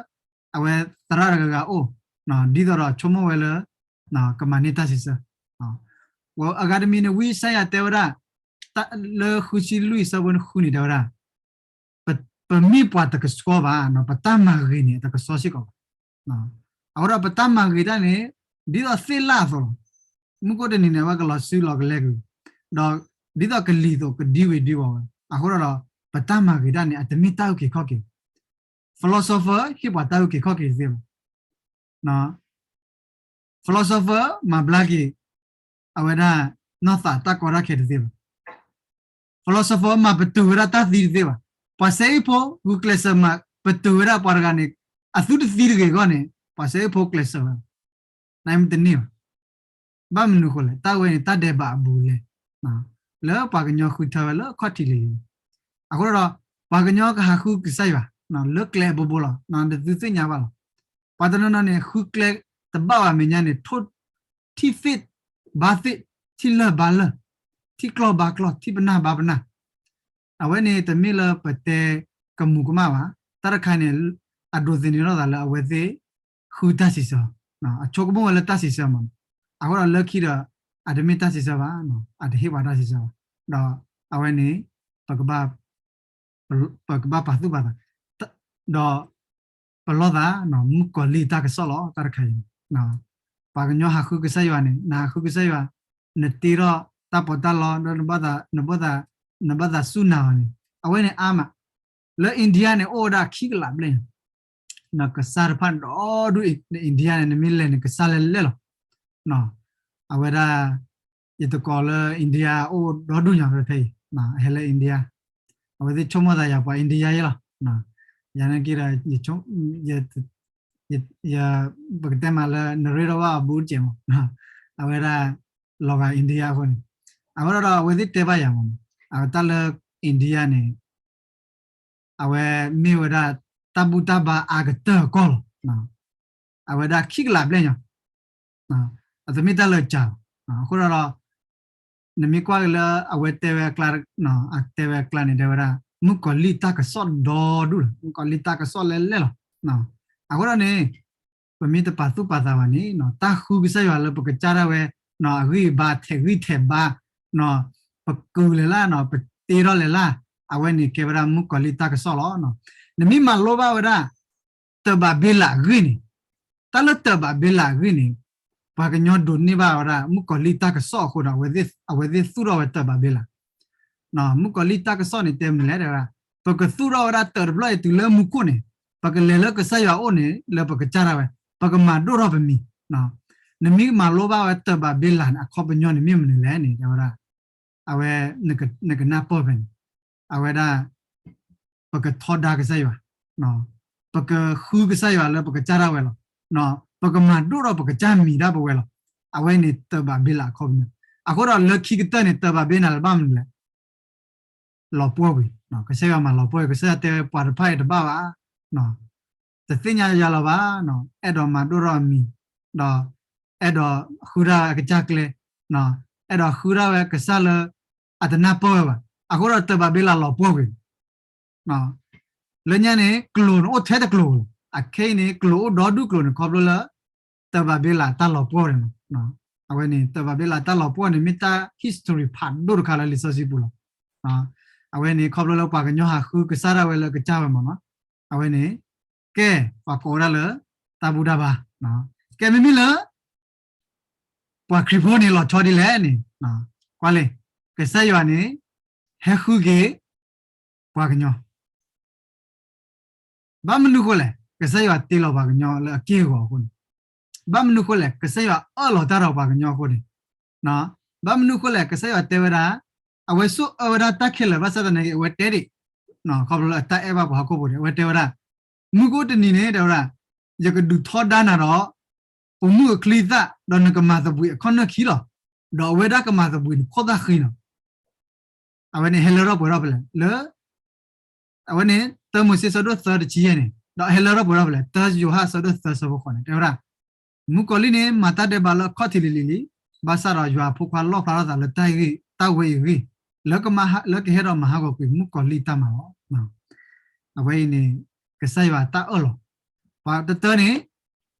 အဝဲသရၣ်တဂၤဂၤအိၣ်, ဒ်သိးဒီးဆိကမိၣ်ဝဲလၢ ကမၤန့ၢ်တၢ်စံးဆၢ အဂၤတမံၤန့ၣ် ဝံယၡါယၤတဲဝဲဒၣ် လၢဃုဆံလွံၢ်ဆၢဖိဃုန့ၣ် တဲဝဲဒၣ် ပမ့ၢ်ပှၤတကဆှီဘၣ်, ပတၢ်မၤဂ့ၤန့ၣ် တကဆှီစ့ၢ်ကီးဘၣ်. အဃိဒီးပတၢ်မၤဂ့ၤတၢ်န့ၣ် ဒ်သိးသ့ၣ်လၣ်အသိးလီၤ. မုၢ်ကိၣ်တနံၤန့ၣ် အဝဲကလီၤစုလီၤကလဲက့ၤ, ဒီးဒ်သိးကလံၤအသိး ကဒံဝံၤဒံဝီၤဝဲ. အဃိဒီး ပတၢ်မၤဂ့ၤတၢ်န့ၣ် အတမ့ၢ်တၢ်အုၣ်က့ၤခီၣ်က့ၤ philosopher ဟ့ၣ်ပှၤတၢ်အုၣ်က့ၤခီၣ်က့ၤတသ့ဘၣ်. philosopher မၤဘျါက့ၤ အဝဲဒၣ် နီၢ်သးတၢ်ကီတၢ်ခဲတသ့ဘၣ်. philosopher မၤပတုာ်ဝဲဒၣ်တၢ်သံတသ့ဘၣ်. ပှၤစဲအ့ၣ်ဖိ ဂုာ်ကျဲးစၢးမၤပတုာ်ဝဲဒၣ်ပှၤတဂၤန့ၣ် အသုတသံတဂ့ၤအဂီၢ်န့ၣ် ပှၤစဲအ့ၣ်ဖိကျဲးစၢးဝဲ နမ့ၢ်တန့ၢ်ဘၣ်. ဘၣ်မနုၤအဃိလဲၣ်, တၢ်ဝဲန့ၣ် တၢ်ဒဲးဘးအဘူးအလဲ လၢပှၤကညီဃုထၢဝဲလၢအခီၣ်ထံးလံၤလံၤ. အဃိဒီး ပှၤကညီကဟးဃုကစၢ်ယွၤ လၢကျဲအဘိဘိလီၤ, နသုသ့ၣ်ညါဘၣ်လီၤ. ပှၤတနီၤနီၤန့ၣ် ဃုကျဲတဘၣ်ဘၣ်မဲာ်ညါန့ၣ် ထိၣ်ထံၣ်သ့ၣ်ဘါသ့ၣ်, ထံၣ်လၢၢ်ဘါလၢၢ်, ထံၣ်ကျီၢ်ဘါကျီၢ်, ထံၣ်ပနၢ်ဘါပနၢ်. အဝဲန့ၣ်တမ့ၢ်လၢပတဲကမူၤကမၣ်ဘၣ်. တၢ်တခါန့ၣ် အဒိးသန့ၤထီၣ်သးလၢအဝဲသ့ၣ် ဃုတၢ်စံးဆၢ, အဆိကမိၣ်ဝဲလၢတၢ်စံးဆၢမး. အဃိဒီးလၢခံဒီး အတမ့ၢ်တၢ်စံးဆၢဘၣ်, အတဟ့ၣ်ပှၤတၢ်စံးဆၢဘၣ်. ဒီးအဝဲန့ၣ် ပကဘၣ် ပကဘၣ်ပာ်သူၣ်ပာ်သး, ဒီးပလီၢ်သး မုၣ်ကီၤလံၢ်တၢ်ကစီၣ်လီၤ. တၢ်တခါအံၤ ပှၤကညီဟးဃုကစၢ်ယွၤန့ၣ် နဟးဃုကစၢ်ယွၤ, နတ့ထီၣ်တၢ်ပီးတၢ်လီ ဒီး နဘၣ်သးစူၢ်နာ်အီၤန့ၣ် အဝဲန့ၣ်အါမး. လၢ India န့ၣ် အိၣ်ဝဲဒၣ်ခံကလးဘျဲၣ်န့ၣ် ကစၢ်တဖၣ်ဒီဒူၣ်အံၤ လၢ India န့ၣ် နမ့ၢ်လဲၤန့ၣ် ကစၢ်လဲၣ်လဲၣ်လီၤ. အဝဲဒၣ် ယတကိးလၢ India အိၣ်ဒီဒူၣ်ညါဖဲဖဲအံၤ ဟဲလၢ India, အဝဲသ့ၣ်ဆိကမိၣ်သးယၤပှၤ India ယဲလီၤ. ယၤနာ်က့ဒီး ယ ယ ပကတဲမးလၢ နရ့ထီၣ်ဘၣ်အဘူးတကဲးမး, အဝဲဒၣ် လီၤဂာ် India အဃိန့ၣ်, အဝဲဒၣ်ဒီးအဝဲသ့ၣ်တဲဘၣ်ယၤမး, အတၢ်လၢ India န့ၣ် အဝဲမ့ၢ်ဝဲဒၣ် တၢ်ဘူၣ်တၢ်ဘါအါကတၢၢ်ကီၢ်လီၤ. အဝဲဒၣ်ခံကလးဘျဲၣ်ညီ, အတမ့ၢ်တၢ်လၢကၢ်လီၤ. အဃိဒီး နမ့ၢ်ကွၢ်က့ၤလၢအဝဲတဲဝဲအကျါ, အတဲဝဲအကျါန့ၣ် တဲဝဲဒၣ် မုၣ်ကီၤလံၢ်တၢ်ကစီၣ်ဒီဒူၣ်လီၤ, မုၣ်ကီၤလံၢ်တၢ်ကစီၣ်လဲၣ်လဲၣ်လီၤ. အဃိဒီးန့ၣ် ပမ့ၢ်တပာ်သူၣ်ပာ်သးဘၣ်န့ၣ် တၢ်ဃုကစၢ်ယွၤလၢပကစၢ်ဒၣ်ဝဲ အဂံၢ်အဘါ ထဲးဂံၢ်ထဲးဘါ, ပကုာ်လဲၤလၢ်, ပတ့ထီၣ်လဲၤလၢ်, အဝဲန့ၣ်ကဲဝဲဒၣ်မုၣ်ကီၤလံၢ်တၢ်ကစီၣ်လီၤ. နမ့ၢ်မၤလိဘၣ်ဝဲဒၣ် တၢးဘၤဘ့လးအဂ့ၢ်န့ၣ်, တၢ်လၢတၢးဘၤဘ့လးအဂ့ၢ်န့ၣ်, ပှၤကညီဒိးန့ၢ်ဘၣ်ဝဲဒၣ် မုၣ်ကီၤလံၢ်တၢ်ကစီၣ်အဃိဒီး အဝဲသ့ၣ်သူၣ်ထီၣ်ဝဲတၢးဘၤဘ့လး. မုၣ်ကီၤလံၢ်တၢ်ကစီၣ်န့ၣ်တဲမနုၤလဲၣ်, ပကသူၣ်ထီၣ်ဝဲဒၣ်တၢးတဖျၢၣ်အံၤတုၤလၢမူခိၣ်န့ၣ်, ပကလဲၤလၢကစၢ်ယွၤအအိၣ်န့ၣ် လၢပကစၢ်ဒၣ်ဝဲ, ပကမၤဒိၣ်ထီၣ်ပမံၤ. နမ့ၢ်မၤလိဘၣ်ဝဲတၢးဘၤဘ့လးန့ၣ် အခီပညီန့ၣ်မ့ၢ်မနုၤလဲၣ်န့ၣ် တဲဝဲဒၣ် အဝဲ နကနၢ်ပၢၢ်ဖဲန့ၣ်, အဝဲဒၣ် ပကထီဒါကစၢ်ယွၤ, ပကဃုကစၢ်ယွၤလၢပကစၢ်ဒၣ်ဝဲလီၤ, ပကမၤဒိၣ်ထီၣ်ပကစၢ်မံၤဒၣ်ပဝဲလီၤ. အဝဲန့ၣ်တၢးဘၤဘ့လးအခီပညီ. အဃိဒီးလၢခံကတၢၢ်န့ၣ် တၢးဘၤဘ့လးန့ၣ်ဘၣ်မနုၤလဲၣ်, လီၤပှီၢ်ကွံာ်, ကစၢ်ယွၤမၤလီၤပှီၢ်ကွံာ်, ကစၢ်ယွၤတဲဝဲပှၤတဖၣ်အံၤတဘၣ်ဘၣ်, တသ့ၣ်ညါယၤလီၤဘၣ်, အဲၣ်ဒိးမၤဒိၣ်ထီၣ်အမံၤ, ဒီး အဲၣ်ဒိးဃုဒၣ်ဝဲအကစၢ်ကျဲ, အဲၣ်ဒိးဃုဒၣ်ဝဲကစၢ်လၢအတနၢ်ပၢၢ်ဝဲဘၣ်. အဃိဒီးတၢးဘၤဘ့လးလီၤပှီၢ်ကွံာ် လၢညါန့ၣ် ကျိာ်န့ၣ်အိၣ်ထဲတကျိာ်လီၤ. အခဲအံၤန့ၣ် ကျိာ်အိၣ်ဒီဒူၣ်ကျိာ်န့ၣ် ခီဖျိလၢ တၢးဘၤဘ့လးတၢ်လီၤပှီၢ်န့ၣ်လီၤ. အဝဲန့ၣ် တၢးဘၤဘ့လးတၢ်လီၤပှီၢ်န့ၣ် မ့ၢ်တၢ် history ဖးဒိၣ်တခါလၢလံာ်စီဆှံပူၤလီၤ. အဝဲန့ၣ် ခီဖျိလၢပှၤကညီဟးဃုကစၢ်ဒၣ်ဝဲလၢကစၢ်ဝဲမးနီၤ. အဝဲန့ၣ် ကဲ ပှၤကိးဝဲဒၣ်လၢ တၢ်ဘူၣ်တၢ်ဘါ. ကဲ မ့မ့ၢ်လၢ ပှၤခရံာ်ဖိန့ၣ် လီၤဆီဒ်လဲၣ်န့ၣ်, ကွၢ်လံ, ကစၢ်ယွၤန့ၣ် ဟဲဃုက့ၤ ပှၤကညီ. ဘၣ်မနုၤဃိလဲၣ်, ကစၢ်ယွၤတ့လီၤပှၤကညီလၢအက့ၢ်အဂီၤအဃိန့ၣ်, ဘၣ်မနုၤဃိလဲၣ်, ကစၢ်ယွၤအၢၣ်လီၤတၢ်ဒီးပှၤကညီအဃိန့ၣ်, ဘၣ်မနုၤဃိလဲၣ်, ကစၢ်ယွၤတဲဝဲဒၣ် အဝဲဆိၣ်အၢဝဲဒၣ်တၢ်ခဲလၢာ်ဘၣ်ဆၣ်သနာ်က့ အဝဲတဲဒၣ် ခီဖျိလၢအတၢ်အဲၣ်ဘၣ်ပှၤဟီၣ်ခိၣ်ဖိန့ၣ် အဝဲတဲဝဲဒၣ်, မုၢ်ကအိၣ်တနံၤန့ၣ် တဲဝဲဒၣ်, ယကဒုးထီဒါနၤဒီး ပိာ်မုၣ်အချံအသၣ်, ဒီးနကမၤသဘှံးအခီၣ်နၢၣ်ခံလီၤ. ဒီးအဝဲဒၣ်ကမၤသဘှံးန့ၣ် ခိၣ်သၣ်ဃံလီၤ. အဝဲန့ၣ်ဟဲလၢထီၣ်ပှဲၤထီၣ်ဖဲလဲၣ်, လၢ အဝဲန့ၣ် တၢမိၤၡ့ဆၢဒိၣ်သၢတဆံယဲၢ်န့ၣ်, ဒီးဟဲလၢထီၣ်ပှဲၤထီၣ်ဖဲလဲၣ်, တၢယိၤဟၣ်ဆၢဒိၣ်သၢဆၢဖိဃိးန့ၣ် တဲဝဲဒၣ်, မုၣ်ကီၤလံၢ်န့ၣ် မၤတၢ်ဒဲးဘးလၢအခီၣ်ထံးလံၤလံၤလံၤ, ဘၣ်ဆၣ်ဒီးယွၤအဖိခွါလီၣ်ဖျါထီၣ်သးလၢတၢ်ဂ့ၢ်, တၢ်ဝဲအံၤအဂ့ၢ်, လၢကမၤ, လၢကဟဲဒီးမၤဟးဂီၤကွံာ်မုၣ်ကီၤလံၢ်တၢ်မၤလီၤ. အဝဲအံၤန့ၣ် ကစၢ်ယွၤတၢ်အၢၣ်လီၤ. ပှၤတတၢန့ၣ်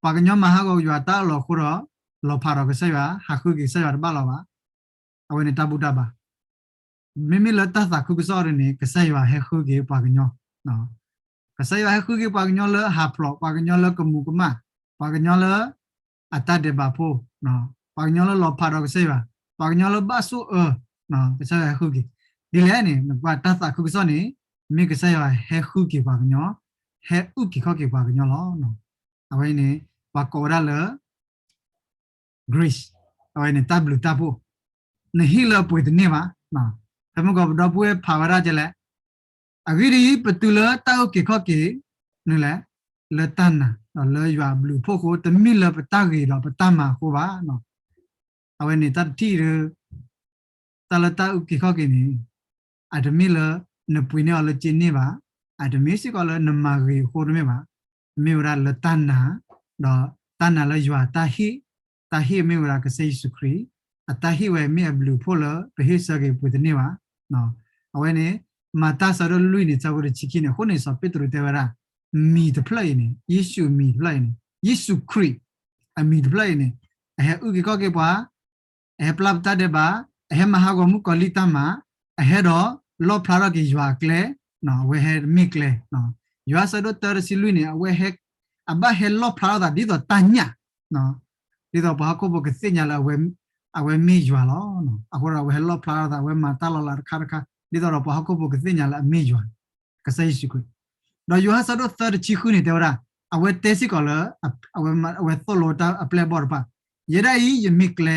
ပှၤကညီမၤဟးဂီၤယွၤတၢ်အၢၣ်လီၤအဃိဒီး လီၤဖးဒီးကစၢ်ယွၤ, ဟးဃုက့ၤကစၢ်ယွၤတဘၣ်လီၤဘၣ်. အဝဲန့ၣ်တၢ်ဘူၣ်တၢ်ဘါ. မ့မ့ၢ်လၢတၢ်သးခုကစီၣ်ဒ်န့ၣ် ကစၢ်ယွၤဟဲဃုက့ၤပှၤကညီ, ကစၢ်ယွၤဟဲဃုက့ၤပှၤကညီလၢအဟးဖျိး, ပှၤကညီလၢကမူးကမၣ်, ပှၤကညီလၢ အတၢ်ဒဲးဘးဖိ, ပှၤကညီလၢလီၤဖးဒီးကစၢ်ယွၤ, ပှၤကညီလၢဘၣ်ဆိၣ်အၢ, ကစၢ်ယွၤဟဲဃုက့ၤ. ဒ်လဲၣ်န့ၣ် နကွၢ်တၢ်သးခုကစီၣ်န့ၣ် မ့ၢ်ကစၢ်ယွၤဟဲဃုက့ၤပှၤကညီ, ဟဲအုၣ်က့ၤခီၣ်က့ၤပှၤကညီလီၤ. အဝဲအံၤန့ၣ် ပှၤကိးဝဲဒၣ်လၢ grace, အဝဲန့ၣ်တၢ်ဘျုးတၢ်ဖှိၣ်, နဟ့ၣ်လၢအပှ့ၤတန့ၢ်ဘၣ်. ဖဲမုၢ်ကီၢ်ပဒီပုၢ်ဝဲၢ်ဖးဝဲဒၣ်ကလဲၣ်, အဂ့ၢ်ဒ်အံၤ, ပတုၤလၢတၢ်အုၣ်က့ၤခီၣ်က့ၤန့ၣ်လဲၣ်, လၢတၢ်နာ်ဒီးလၢယွၤအဘျုးအဖှိၣ်အဃိ, တမ့ၢ်လၢပတၢ်ဂ့ၤဒီးပတၢ်မၤအဃိဘၣ်. အဝဲန့ၣ်တၢ်တထံၣ်ဒီး တၢ်လၢတၢ်အုၣ်က့ၤခီၣ်က့ၤန့ၣ် အတမ့ၢ်လၢနပှ့ၤန့ၢ်အီၤလၢစ့န့ၢ်ဘၣ်, အတမ့ၢ်စ့ၢ်ကီးလၢနမၤဂ့ၤအဃိတမ့ၢ်ဘၣ်, မ့ၢ်ဝဲဒၣ်လၢတၢ်နာ်, ဒီးတၢ်နာ်လၢယွၤတၢ်ဟ့ၣ်, တၢ်ဟ့ၣ်မ့ၢ်ဝဲဒၣ်ကစၢ်ယ့ၣ်ၡူးခရံာ်, အတၢ်ဟ့ၣ်ဝဲမ့ၢ်အဘျုးအဖှိၣ်လၢပဟ့ၣ်ဆၢက့ၤပှ့ၤတန့ၢ်ဘၣ်. အဝဲန့ၣ် မၤတၢ်ဆၢဒိၣ်လွံၢ်န့ၣ် ဆၢဖိတဆံခံန့ၣ်, အဃိန့ၣ် စီၤပ့းတရူးတဲဝဲဒၣ်, မံၤတဖျၢၣ်အံၤန့ၣ်, ယ့ၣ်ၡူးမံၤတဖျၢၣ်အံၤန့ၣ်, ယ့ၣ်ၡူးခရံာ် အမံၤတဖျၢၣ်အံၤန့ၣ်, အဟဲအုၣ်က့ၤခီၣ်က့ၤပှၤ, အဟဲပျၢ်ပတၢ်ဒဲးဘး, အဟဲမၤဟးဂီၤမုၣ်ကီၤလံၢ်တၢ်မၤ, အဟဲဒီးလီၣ်ဖျါထီၣ်က့ၤယွၤအကျဲ, အဝဲဟဲမ့ၢ်ကျဲ, ယိၤဟၣ်ဆၢဒိၣ်တၢတဆံလွံၢ်န့ၣ်, အဝဲဟဲ, အဘၣ်ဟဲလီၣ်ဖျါထီၣ်သးဒ်သိးတၢ်ညၣ်, ဒ်သိးပှၤဟီၣ်ခိၣ်ဖိကသ့ၣ်ညါလၢ အဝဲမ့ၢ်ယွၤလီၤ. အဃိဒီးအဝဲဟဲလီၣ်ဖျါထီၣ်သး, အဝဲမၤတၢ်လီၤလးတခါတခါ ဒ်သိးဒီးပှၤဟီၣ်ခိၣ်ဖိကသ့ၣ်ညါလၢအမ့ၢ်ယွၤ, ကစၢ်ယ့ၣ်ၡူးခရံာ်. ဒီးယိၤဟၣ်ဆၢဒိၣ်သၢတဆံဃုန့ၣ် တဲဝဲဒၣ်, အဝဲတဲစ့ၢ်ကီးလၢ အဝဲသိၣ်လိတၢ်အပျဲၢ်အဘီၣ်တဖၣ်, ယဲဒၣ်အံၤ ယမ့ၢ်ကျဲ,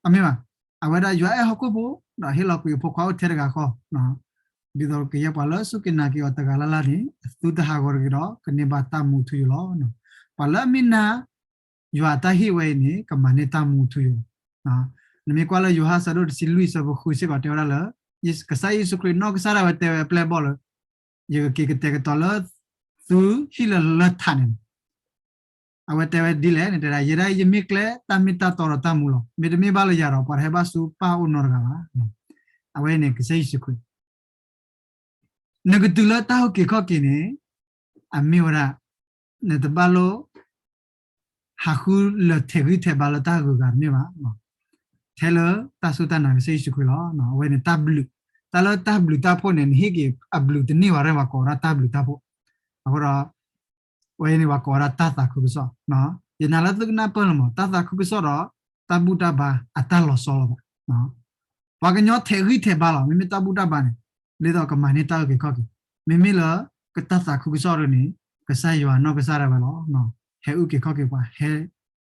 အမ့ၢ်ဘၣ်, အဝဲဒၣ်ယွၤအဲၣ်ဟီၣ်ခိၣ်ဖိ, ဒီးဟ့ၣ်လီၤကွံာ်အဖိခွါအိၣ်ထဲတဂၤဃီ, ဒီး ဒ်သိးကယဲၢ်ပှၤလၢအစူၢ်က့ၤနာ်က့ၤအီၤတဂၤလၢ်လၢ်န့ၣ် အသုတဟးဂီၤတဂ့ၤဒီး ကန့ၢ်ဘၣ်တၢ်မူထူယိာ်လီၤ. ပှၤလၢအမ့ၢ်နာ် ယွၤအတၢ်ဟ့ၣ်ဝဲအံၤန့ၣ် ကမၤန့ၢ်တၢ်မူထူယိာ်လီၤ. နမ့ၢ်ကွၢ်လၢယိၤဟၣ်အဆၢဒိၣ်တဆံလွံၢ်အဆၢဖိဃုစ့ၢ်ကီးတဲဝဲဒၣ်လၢ ကစၢ်ယ့ၣ်ၡူးခရံာ်နီၢ်ကစၢ်ဒၣ်ဝဲတဲဝဲအပျဲၢ်အဘီၣ်လၢ ယကက့ၤကတဲာ်ကတီၤလၢသုဟံၣ်လၢလၢၢ်ထးန့ၣ်လီၤ. အဝဲတဲဝဲဒ်လဲၣ်န့ၣ် တဲဒၣ် ယဲဒၣ်အံၤယမ့ၢ်ကျဲ တၢ်မ့ၢ်တၢ်တီဒီးတၢ်မူလီၤ. မ့တမ့ၢ်ဘၣ်လၢယၤဒီး ပှၤတဟဲဘၣ်ဆူပၢ်အအိၣ်နီတဂၤဘၣ်. အဝဲန့ၣ်ကစၢ်ယ့ၣ်ၡူးခရံာ် နကတုၤလၢတၢ်အုၣ်က့ၤခီၣ်က့ၤန့ၣ် အမ့ၢ်ဝဲဒၣ် နတဘၣ်လိၣ် ဟးဃုလၢာ်ထဲးဂံၢ်ထဲးဘါလၢတၢ်ဂုၤဂၤတမ့ၢ်ဘၣ်. ထဲလၢတၢ်စူၢ်တၢ်နာ်ကစၢ်ယ့ၣ်ၡူးခရံာ်လီၤ. အဝဲန့ၣ်တၢ်ဘျုး, တၢ်လၢတၢ်ဘျုးတၢ်ဖှိၣ်န့ၣ် နဟ့ၣ်က့ၤအဘျုးတန့ၢ်ဘၣ် ရဲၣ်ပှၤကိးဝဲဒၣ်တၢ်ဘျုးတၢ်ဖှိၣ်. အဃိဒီး ဝဲန့ၣ်ပှၤကိးဝဲဒၣ်တၢ်သးခုကစီၣ်. ယနာ်လၢသုကနၢ်ပၢၢ်လီၤမး တၢ်သးခုကစီၣ်ဒီး တၢ်ဘူၣ်တၢ်ဘါအတၢ်လီၤဆီလိာ်သး. ပှၤကညီထဲးဂံၢ်ထဲးဘါလီၤ. မ့မ့ၢ်တၢ်ဘူၣ်တၢ်ဘါန့ၣ် ဒ်သိးကမၤန့ၢ်တၢ်အုၣ်က့ၤခီၣ်က့ၤ. မ့မ့ၢ်လၢ ကတၢ်သးခုကစီၣ်ဒ်န့ၣ် ကစၢ်ယွၤနီၢ်ကစၢ်ဒၣ်ဝဲလီၤ. ဟဲအုၣ်က့ၤခီၣ်က့ၤပှၤ, ဟဲ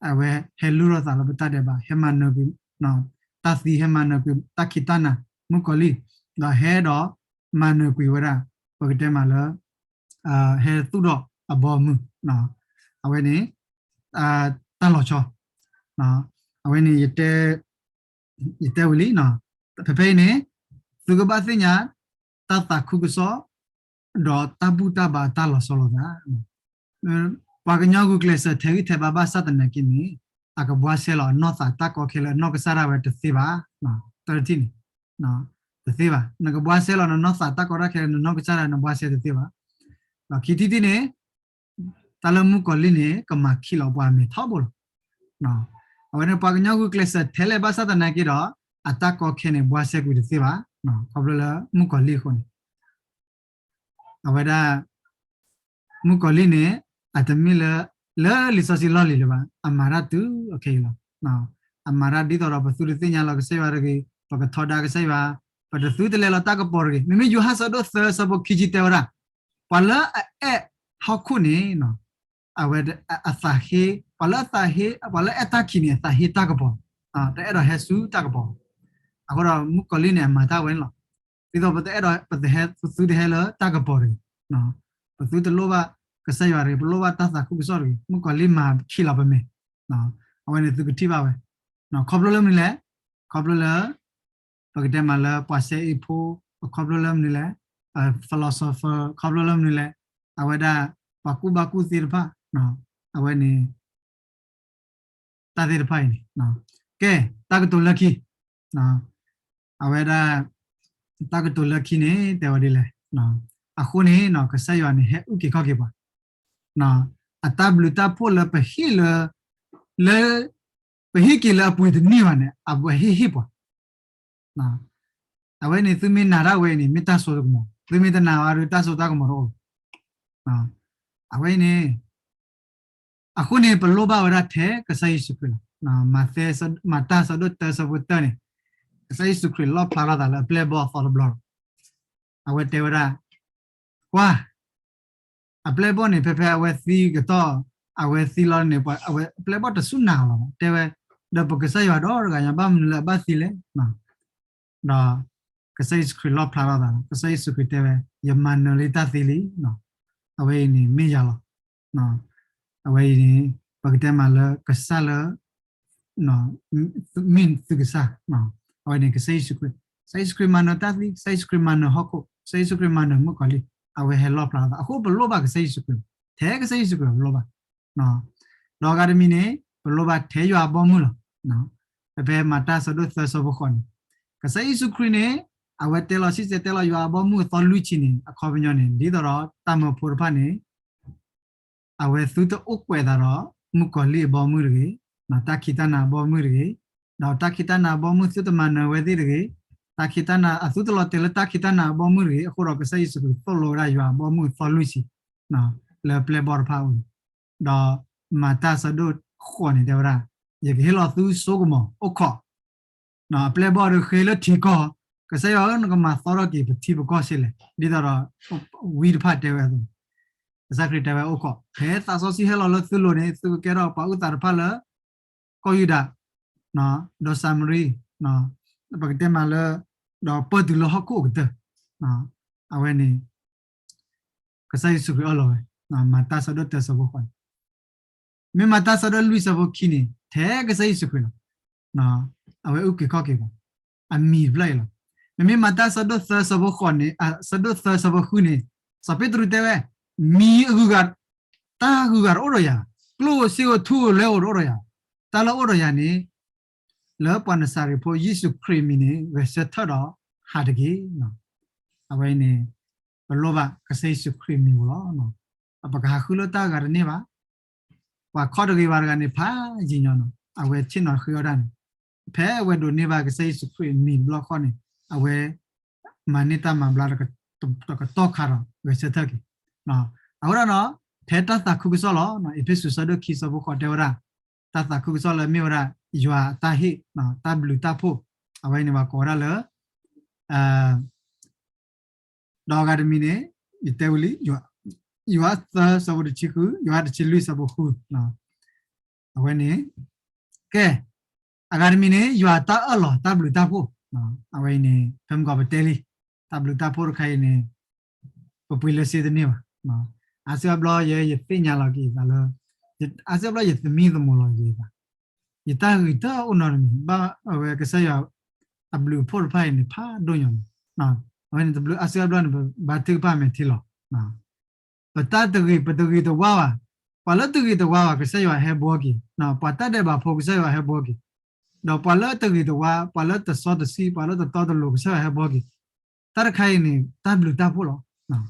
အဝဲဟဲလုၢ်ထီၣ်သးလၢပတၢ်ဒဲးဘး, ဟဲမၤနၢၤကွံာ် တၢ်သံ, ဟဲမၤနၢၤကွံာ်တၢ်ခံးတၢ်နၤ, မုၣ်ကီၤလံၢ်, ဒီးဟဲဒီးမၤနၢၤကွံာ်ဝဲဒၣ် ပကတဲမးလၢ ဟဲသူၣ်ထီၣ်အဘီအမုၢ်. အဝဲန့ၣ် တၢ်လီၤဆီ. အဝဲန့ၣ် ယတဲဝံၤလံ. ဖဲဖဲအံၤန့ၣ် သုကဘၣ်သ့ၣ်ညါ တၢ်သးခုကစီၣ် ဒီးတၢ်ဘူၣ်တၢ်ဘါအတၢ်လီၤဆီလိာ်သး. ပှၤကညီဂုာ်ကျဲးစၢးထဲးဂံၢ်ထဲးဘါဘၣ်ဆၣ်သနာ်က့န့ၣ် အကဘှါစဲလီၤအနီၢ်သးတၢ်ကီခဲလၢအနီၢ်ကစၢ်ဒၣ်ဝဲတသ့ဘၣ်. တၢ်တထံၣ်န့ၣ် တသ့ဘၣ်. နကဘှါစဲလီၤနနီၢ်သးတၢ်ကီတၢ်ခဲလၢနနီၢ်ကစၢ်ဒၣ် နဘှါစဲတသ့ဘၣ်. ဒီးခံထံၣ်တထံၣ်န့ၣ် တၢ်လၢမုၣ်ကီၤလံၢ်န့ၣ် ကမၤခံးလီၤပှၤအမဲာ်ထီဘိလီၤ. အဝဲန့ၣ် ပှၤကညီဂုာ်ကျဲးစၢးထဲလဲၣ်ဘၣ်ဆၣ်သနာ်က့ဒီး အတၢ်ကီခဲန့ၣ် ဘှါစဲကွံာ်တသ့ဘၣ်. ခီဖျိလၢမုၣ်ကီၤလံၢ်အဃိန့ၣ် အဝဲဒၣ် မုၣ်ကီၤလံၢ်န့ၣ် အတမ့ၢ်လၢ လၢလံာ်စီဆှံလီၢ်လံၤလၢၤဘၣ်. အမၤတၢ်တုၤအခဲအံၤလီၤ. အမၤတၢ်ဒ်သိးဒီး ပသုတသ့ၣ်ညါလီၤကစၢ်ယွၤတဂ့ၤ, ပကထီဒါကစၢ်ယွၤ, ပတသုတလဲၤလီၤတၢ်ကပီၤတဂ့ၤ. မ့မ့ၢ်ယိၤဟၣ်ဆၢဒိၣ်သၢဆၢဖိခံဆံတဲဝဲဒၣ် ပှၤလၢအအဲၣ်ဟီၣ်ခိၣ်န့ၣ် အဝဲအသးဟ့, ပှၤလၢအသးဟ့, ပှၤလၢအအဲၣ်တၢ်ခံးန့ၣ် အသးဟ့တၢ်ကပီၤ, တအဲၣ်ဒိးဟဲဆူတၢ်ကပီၤ. အဃိဒီးမုၣ်ကီၤလံၢ်န့ၣ် အမၤတၢ်ဝဲန့ၣ်လီၤ. ဒ်သိးပတအဲၣ်ဒိး ပသုတဟဲလၢတၢ်ကပီၤတဂ့ၤ, ပသုတလိၣ်ဘၣ်ကစၢ်ယွၤတဂ့ၤ, ပလိၣ်ဘၣ်တၢ်သးခုကစီၣ်တဂ့ၤ, မုၣ်ကီၤလံၢ်မၤခံးလီၤပမဲာ်. အဝဲန့ၣ်သုကထံၣ်ဘၣ်ဝဲ, ခီဖျိလၢမနုၤလဲၣ်, ခီဖျိလၢ ပကတဲမးလၢပှၤစဲအ့ၣ်ဖိ, ခီဖျိလၢမနုၤလဲၣ်, philosopher, ခီဖျိလၢမနုၤလဲၣ်, အဝဲဒၣ်ပှၤကူၣ်ဘၣ်ကူၣ်သ့တဖၣ်, အဝဲန့ၣ် တၢ်သ့ၣ်တဖၣ်အံၤန့ၣ်, ကဲ, တၢ်ကတိၤလၢခံ, အဝဲဒၣ် တၢ်ကတိၤလၢခံန့ၣ် တဲဝဲဒ်လဲၣ်. အဃိန့ၣ် ကစၢ်ယွၤန့ၣ် ဟဲအုၣ်က့ၤခီၣ်က့ၤပှၤ, အတၢ်ဘျုးတၢ်ဖှိၣ်လၢပဟ့ၣ်လၢ လၢ ပဟ့ၣ်က့ၤလၢအပှ့ၤတန့ၢ်ဘၣ်န့ၣ် အဝဲဟ့ၣ်ဟ့ၣ်ပှၤ အဝဲန့ၣ် သုမ့ၢ်နာ်ဒၣ်ဝဲအံၤန့ၣ် မ့ၢ်တၢ်စိတကမီၤ, သုမ့ၢ်တနာ်ဘၣ်ဒီး တၢ်စိတၢ်ကမီၤတအိၣ်လီၤ. အဝဲအံၤန့ၣ် အဃိန့ၣ် ပလိၣ်ဘၣ်ဝဲဒၣ်ထဲကစၢ်ယ့ၣ်ၡူးခရံာ်လီၤ. မၤတၢ်ဆၢဒိၣ်တၢဆၢဖိတၢန့ၣ် ကစၢ်ယ့ၣ်ၡူးခရံာ်လီၣ်ဖျါထီၣ်သးလၢအပျဲၢ်အဘီၣ်အသီတဘျီလီၤ. အဝဲတဲဝဲဒၣ် ကွၢ် အပျဲၢ်အဘီၣ်န့ၣ် ဖဲဖဲအဝဲသံကတီၢ် အဝဲသံလီၤန့ၣ် အဝဲအပျဲၢ်အဘီၣ်တစူၢ်နာ်လီၤ. တဲဝဲ ဒီးပကစၢ်ယွၤဒီတဂၤညါ ဘၣ်မနုၤလၢအဘၣ်သံလဲၣ်. ဒီးကစၢ်ယ့ၣ်ၡူးခရံာ်လီၣ်ဖျါထီၣ်သးလီၤ. ကစၢ်ယ့ၣ်ၡူးခရံာ်တဲဝဲ ယမၤနၢၤလံတၢ်သံလံ. အဝဲအံၤန့ၣ်မ့ၢ်ယၤလီၤ. အဝဲအံၤန့ၣ် ပကတဲမးလၢကစၢ်လၢ မ့ၢ်သုကစၢ်, အဝဲန့ၣ်ကစၢ်ယ့ၣ်ၡူးခရံာ်, ကစၢ်ယ့ၣ်ၡူးခရံာ်မၤနၢၤတၢ်သံ, ကစၢ်ယ့ၣ်ၡူးခရံာ်မၤနၢၤဟီၣ်ခိၣ်, ကစၢ်ယ့ၣ်ၡူးခရံာ်မၤနၢၤမုၣ်ကီၤလံၢ်, အဝဲဟဲလီၣ်ဖျါသး. အဃိပလိၣ်ဘၣ်ကစၢ်ယ့ၣ်ၡူးခရံာ်, ထဲကစၢ်ယ့ၣ်ၡူးခရံာ်ပလိၣ်ဘၣ်. ဒီးအဂၤတမံၤန့ၣ် ပလိၣ်ဘၣ်ထဲယွၤအဘီအမုၢ်လီၤ. ဖဲဖဲမၤတၢ်ဆၢဒိၣ်သၢဆၢဖိဃိးန့ၣ် ကစၢ်ယ့ၣ်ၡူးခရံာ်န့ၣ် အဝဲတဲလီၤစံၣ်တဲၤတဲလီၤယွၤအဘီအမုၢ်အသီလွံၢ်ဆံန့ၣ် အခီပညီန့ၣ် ဒ်သိးဒီးတၢ်မၢဖိတဖၣ်န့ၣ် အဝဲသုတအိၣ်ကွဲးသးဒီး မုၣ်ကီၤလံၢ်အဘီအမုၢ်တဂ့ၤ, တၢ်ခံးတၢ်နၤအဘီအမုၢ်တဂ့ၤ, ဒီးတၢ်ခံးတၢ်နၤအဘီအမုၢ်သုတမၤနၢၤဝဲသ့ၣ်တဂ့ၤ, တၢ်ခံးတၢ်နၤ အသုတလီၤတဲာ်လၢတၢ်ခံးတၢ်နၤအဘီအမုၢ်တဂ့ၤ. အဃိဒီးကစၢ်ယ့ၣ်ၡူးခရံာ်သိၣ်လိဝဲဒၣ်ယွၤအဘီအမုၢ်အသီလွံၢ်ဆံ လၢပျဲၢ်ဘီၣ်တဖၣ်အအိၣ်န့ၣ်, ဒီးမၤတၢ်ဆၢဒိၣ်ဃိးန့ၣ် တဲဝဲဒၣ် ယကဟ့ၣ်လီၤသုစိကမီၤအိၣ်ခိး အပျဲၢ်ဘီၣ်ဒီးဃ့လၢထံကီၢ်, ကစၢ်ယွၤဧၢ နကမၤသီထီၣ်က့ၤပထံပကီၢ်စ့လဲၣ်, ဒ်သိးဒီးဝံတဖၣ်တဲဝဲအသိး, ကစၢ်ခရံာ်တဲဝဲအိၣ်ခိး, ဖဲသးစီဆှံဟဲလီၤလၢသုလိၤန့ၣ် သုကကဲထီၣ်ပှၤအုၣ်သးတဖၣ်လၢ ကီၢ်ယူဒၤ, ဒီးစၤမရံ, ပကတဲမးလၢ ဒီးပၢၢ်တုၤလၢဟီၣ်ခိၣ်အကတၢၢ် အဝဲန့ၣ် ကစၢ်ယ့ၣ်ၡူးခရံာ်အၢၣ်လီၤဝဲ, မၤတၢ်ဆၢဒိၣ်တၢဆၢဖိဃိးန့ၣ်, မ့ၢ်မၤတၢ်ဆၢဒိၣ်လွံၢ်ဆၢဖိခံန့ၣ် ထဲကစၢ်ယ့ၣ်ၡူးခရံာ်လီၤ. အဝဲအုၣ်က့ၤခီၣ်က့ၤပှၤ, အမံၤတဖျၢၣ်အံၤလီၤ. မ့မ့ၢ်မၤတၢ်ဆၢဒိၣ်သၢဆၢဖိဃိးန့ၣ်, ဆၢဒိၣ်သၢဆၢဖိဃုန့ၣ်, စီၤပ့းတရူးတဲဝဲ, မံၤအဂုၤအဂၤ, တၢ်ဂုၤအဂၤတအိၣ်ဒီးယၤ, ကျိၣ်ဧိၤစ့ဧိၤထူဧိၤလဲဧိၤတအိၣ်ဒီးယၤ, တၢ်လၢအိၣ်ဒီးယၤန့ၣ် လၢပှၤနစၤရ့းဖိယ့ၣ်ၡူးခရံာ်အမံၤန့ၣ် ဂဲၤဆၢထၢၣ်ဒီးဟးတက့ၢ်. အဝဲအံၤန့ၣ် ပလိၣ်ဘၣ်ကစၢ်ယ့ၣ်ၡူးခရံာ်မံၤဧိၤလီၤ. ပကဟးဃုလၢတၢ်ဂၤတန့ၢ်ဘၣ်. ပှၤခီၣ်တဂ့ၤဘၣ်တဂၤန့ၣ် ဖးယံာ်ညီနီၤ, အဝဲဆ့ၣ်နီၤဃ့အီၣ်တၢ်န့ၣ်, ဖဲအဝဲဒိးန့ၢ်ဘၣ်ကစၢ်ယ့ၣ်ၡူးခရံာ်မံၤတဘျီဃီန့ၣ်, အဝဲ မၤန့ၢ်တၢ်မၤဘျါ တကတီၢ်ခါဒီး ဂဲၤဆၢထၢၣ်က့ၤ. အဃိဒီးနီၤ, ဖဲတၢ်သးခုကစီၣ်လီၤ. အ့းဖ့းစူးဆၢဒိၣ်ခံဆၢဖိဃိးတဲဝဲဒၣ်, တၢ်သးခုကစီၣ်လၢမ့ၢ်ဝဲဒၣ် ယွၤအတၢ်ဟ့ၣ်, တၢ်ဘျုးတၢ်ဖှိၣ်, အဝဲန့ၣ်ပှၤကိးဝဲဒၣ်လၢ ဒီးအဂၤတမံၤန့ၣ် ယတဲဝံၤလံ, ယွၤသၢဆၢဖိတဆံဃု, ယွၤတဆံလွံၢ်ဆၢဖိဃု, အဝဲန့ၣ်, ကဲ, အဂၤတမံၤန့ၣ် ယွၤတၢ်အၢၣ်လီၤ တၢ်ဘျုးတၢ်ဖှိၣ်, အဝဲအံၤန့ၣ် ဖဲမုၢ်ကီၢ်ပတဲလံ, တၢ်ဘျုးတၢ်ဖှိၣ်တခါအံၤန့ၣ် ပပှ့ၤလၢစ့တန့ၢ်ဘၣ်. အါစုအါဘျီယဲ ယသ့ၣ်ညါလီၤက့ၤသးလၢ, အါစုအါဘျီယသမံသမိးလီၤက့ၤသး, ယတၢ်ဂ့ၤတအိၣ်နီတမံၤ, ဘၣ်အဝဲကစၢ်ယွၤအဘျုးအဖှိၣ်တဖၣ်အံၤန့ၣ် ဖးဒိၣ်ညါန့ၣ်, အဝဲန့ၣ်တဘျုးအါစုအါဘျီန့ၣ် ပဘါထုကဖၣ်မဲာ်ထံလီၤ. ပတၢ်တဂ့ၤ ပတဂ့ၤတဝါဘၣ်, ပှၤလၢတဂ့ၤတဝါဘၣ် ကစၢ်ယွၤဟဲဘှီက့ၤ, ပှၤတၢ်ဒဲးဘးဖိကစၢ်ယွၤဟဲဘှီက့ၤ, ဒီးပှၤလၢတဂ့ၤတဝါ, ပှၤလၢတစီတဆှံ, ပှၤလၢတတီတလိၤ ကစၢ်ယွၤဟဲဘှီက့ၤ, တၢ်တခါအံၤန့ၣ် တၢ်ဘျုးတၢ်ဖှိၣ်လီၤ. ပမ့ၢ်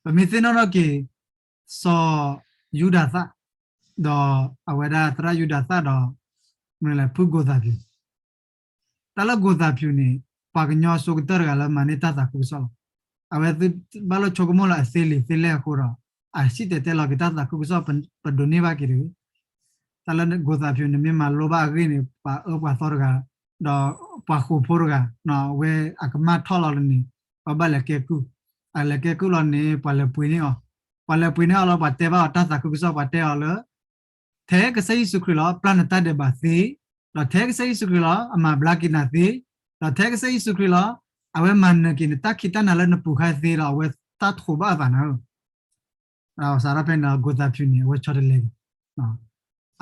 သ့ၣ်နီၣ်ထီၣ်က့ၤ စီၤယူဒၤသၣ်, ဒီးအဝဲဒၣ်သရၣ်ယူဒၤသၣ်ဒီး မနုၤလဲၣ် ဖုကိၢ်သၣ်ဖၠူၣ်, တၢ်လၢကိၢ်သၣ်ဖၠူၣ်န့ၣ် ပှၤကညီဆိကတၢၢ်တဂၤလၢမၤန့ၢ်တၢ်သးခုကစီၣ်လီၤ. အဝဲသ့ၣ်ဘၣ်လိာ်ဆိကမိၣ်လၢအသ့လံာ်သ့လဲၢ်အဃိဒီး အစံၣ်တဲၤတဲလီၤက့ၤတၢ်သးခုကစီၣ် ပဒိးန့ၢ်ဘၣ်က့ၤတဂ့ၤ. တၢ်လၢကိၢ်သၣ်ဖၠူၣ်န့ၣ် မ့ၢ်မၤလိဘၣ်အဂ့ၢ်န့ၣ် ပှၤအၢပှၤသီတဂၤ, ဒီးပှၤဃိာ်ဖိတဂၤ, အဝဲအကမၢ်ထီၣ်လီၤလၢန့ၣ် ပှၤဘၣ်လဲၤကဲကုၢ်, အလဲၤကဲကုၢ်လီၤန့ၣ် ပှၤလဲၤပှ့ၤန့ၢ်အီၤ, ပှၤလဲၤပှ့ၤန့ၢ်အီၤလီၤ ပှၤတဲဘၣ်အီၤတၢ်သးခုကစီၣ် ပှၤတဲအီၤလၢ ထဲကစၢ်ယ့ၣ်ၡူးခရံာ်လီၤ ပျၢ်နတၢ်ဒဲးဘးသ့, ဒီးထဲကစၢ်ယ့ၣ်ၡူးခရံာ်လီၤ အမၤဘျါက့ၤနၤသ့, ဒီးထဲကစၢ်ယ့ၣ်ၡူးခရံာ်လီၤ အဝဲမၤနၢၤက့ၤနတၢ်ခံးတၢ်နၤလၢနပူၤခါသ့ဒီး အဝဲတၢ်ထိးဘၣ်အသးနၤဧၢ. စးထီၣ်ဖဲန့ၣ် ကိၢ်သၣ်ဖၠူၣ်န့ၣ် အဝဲဆီတလဲက့ၤ,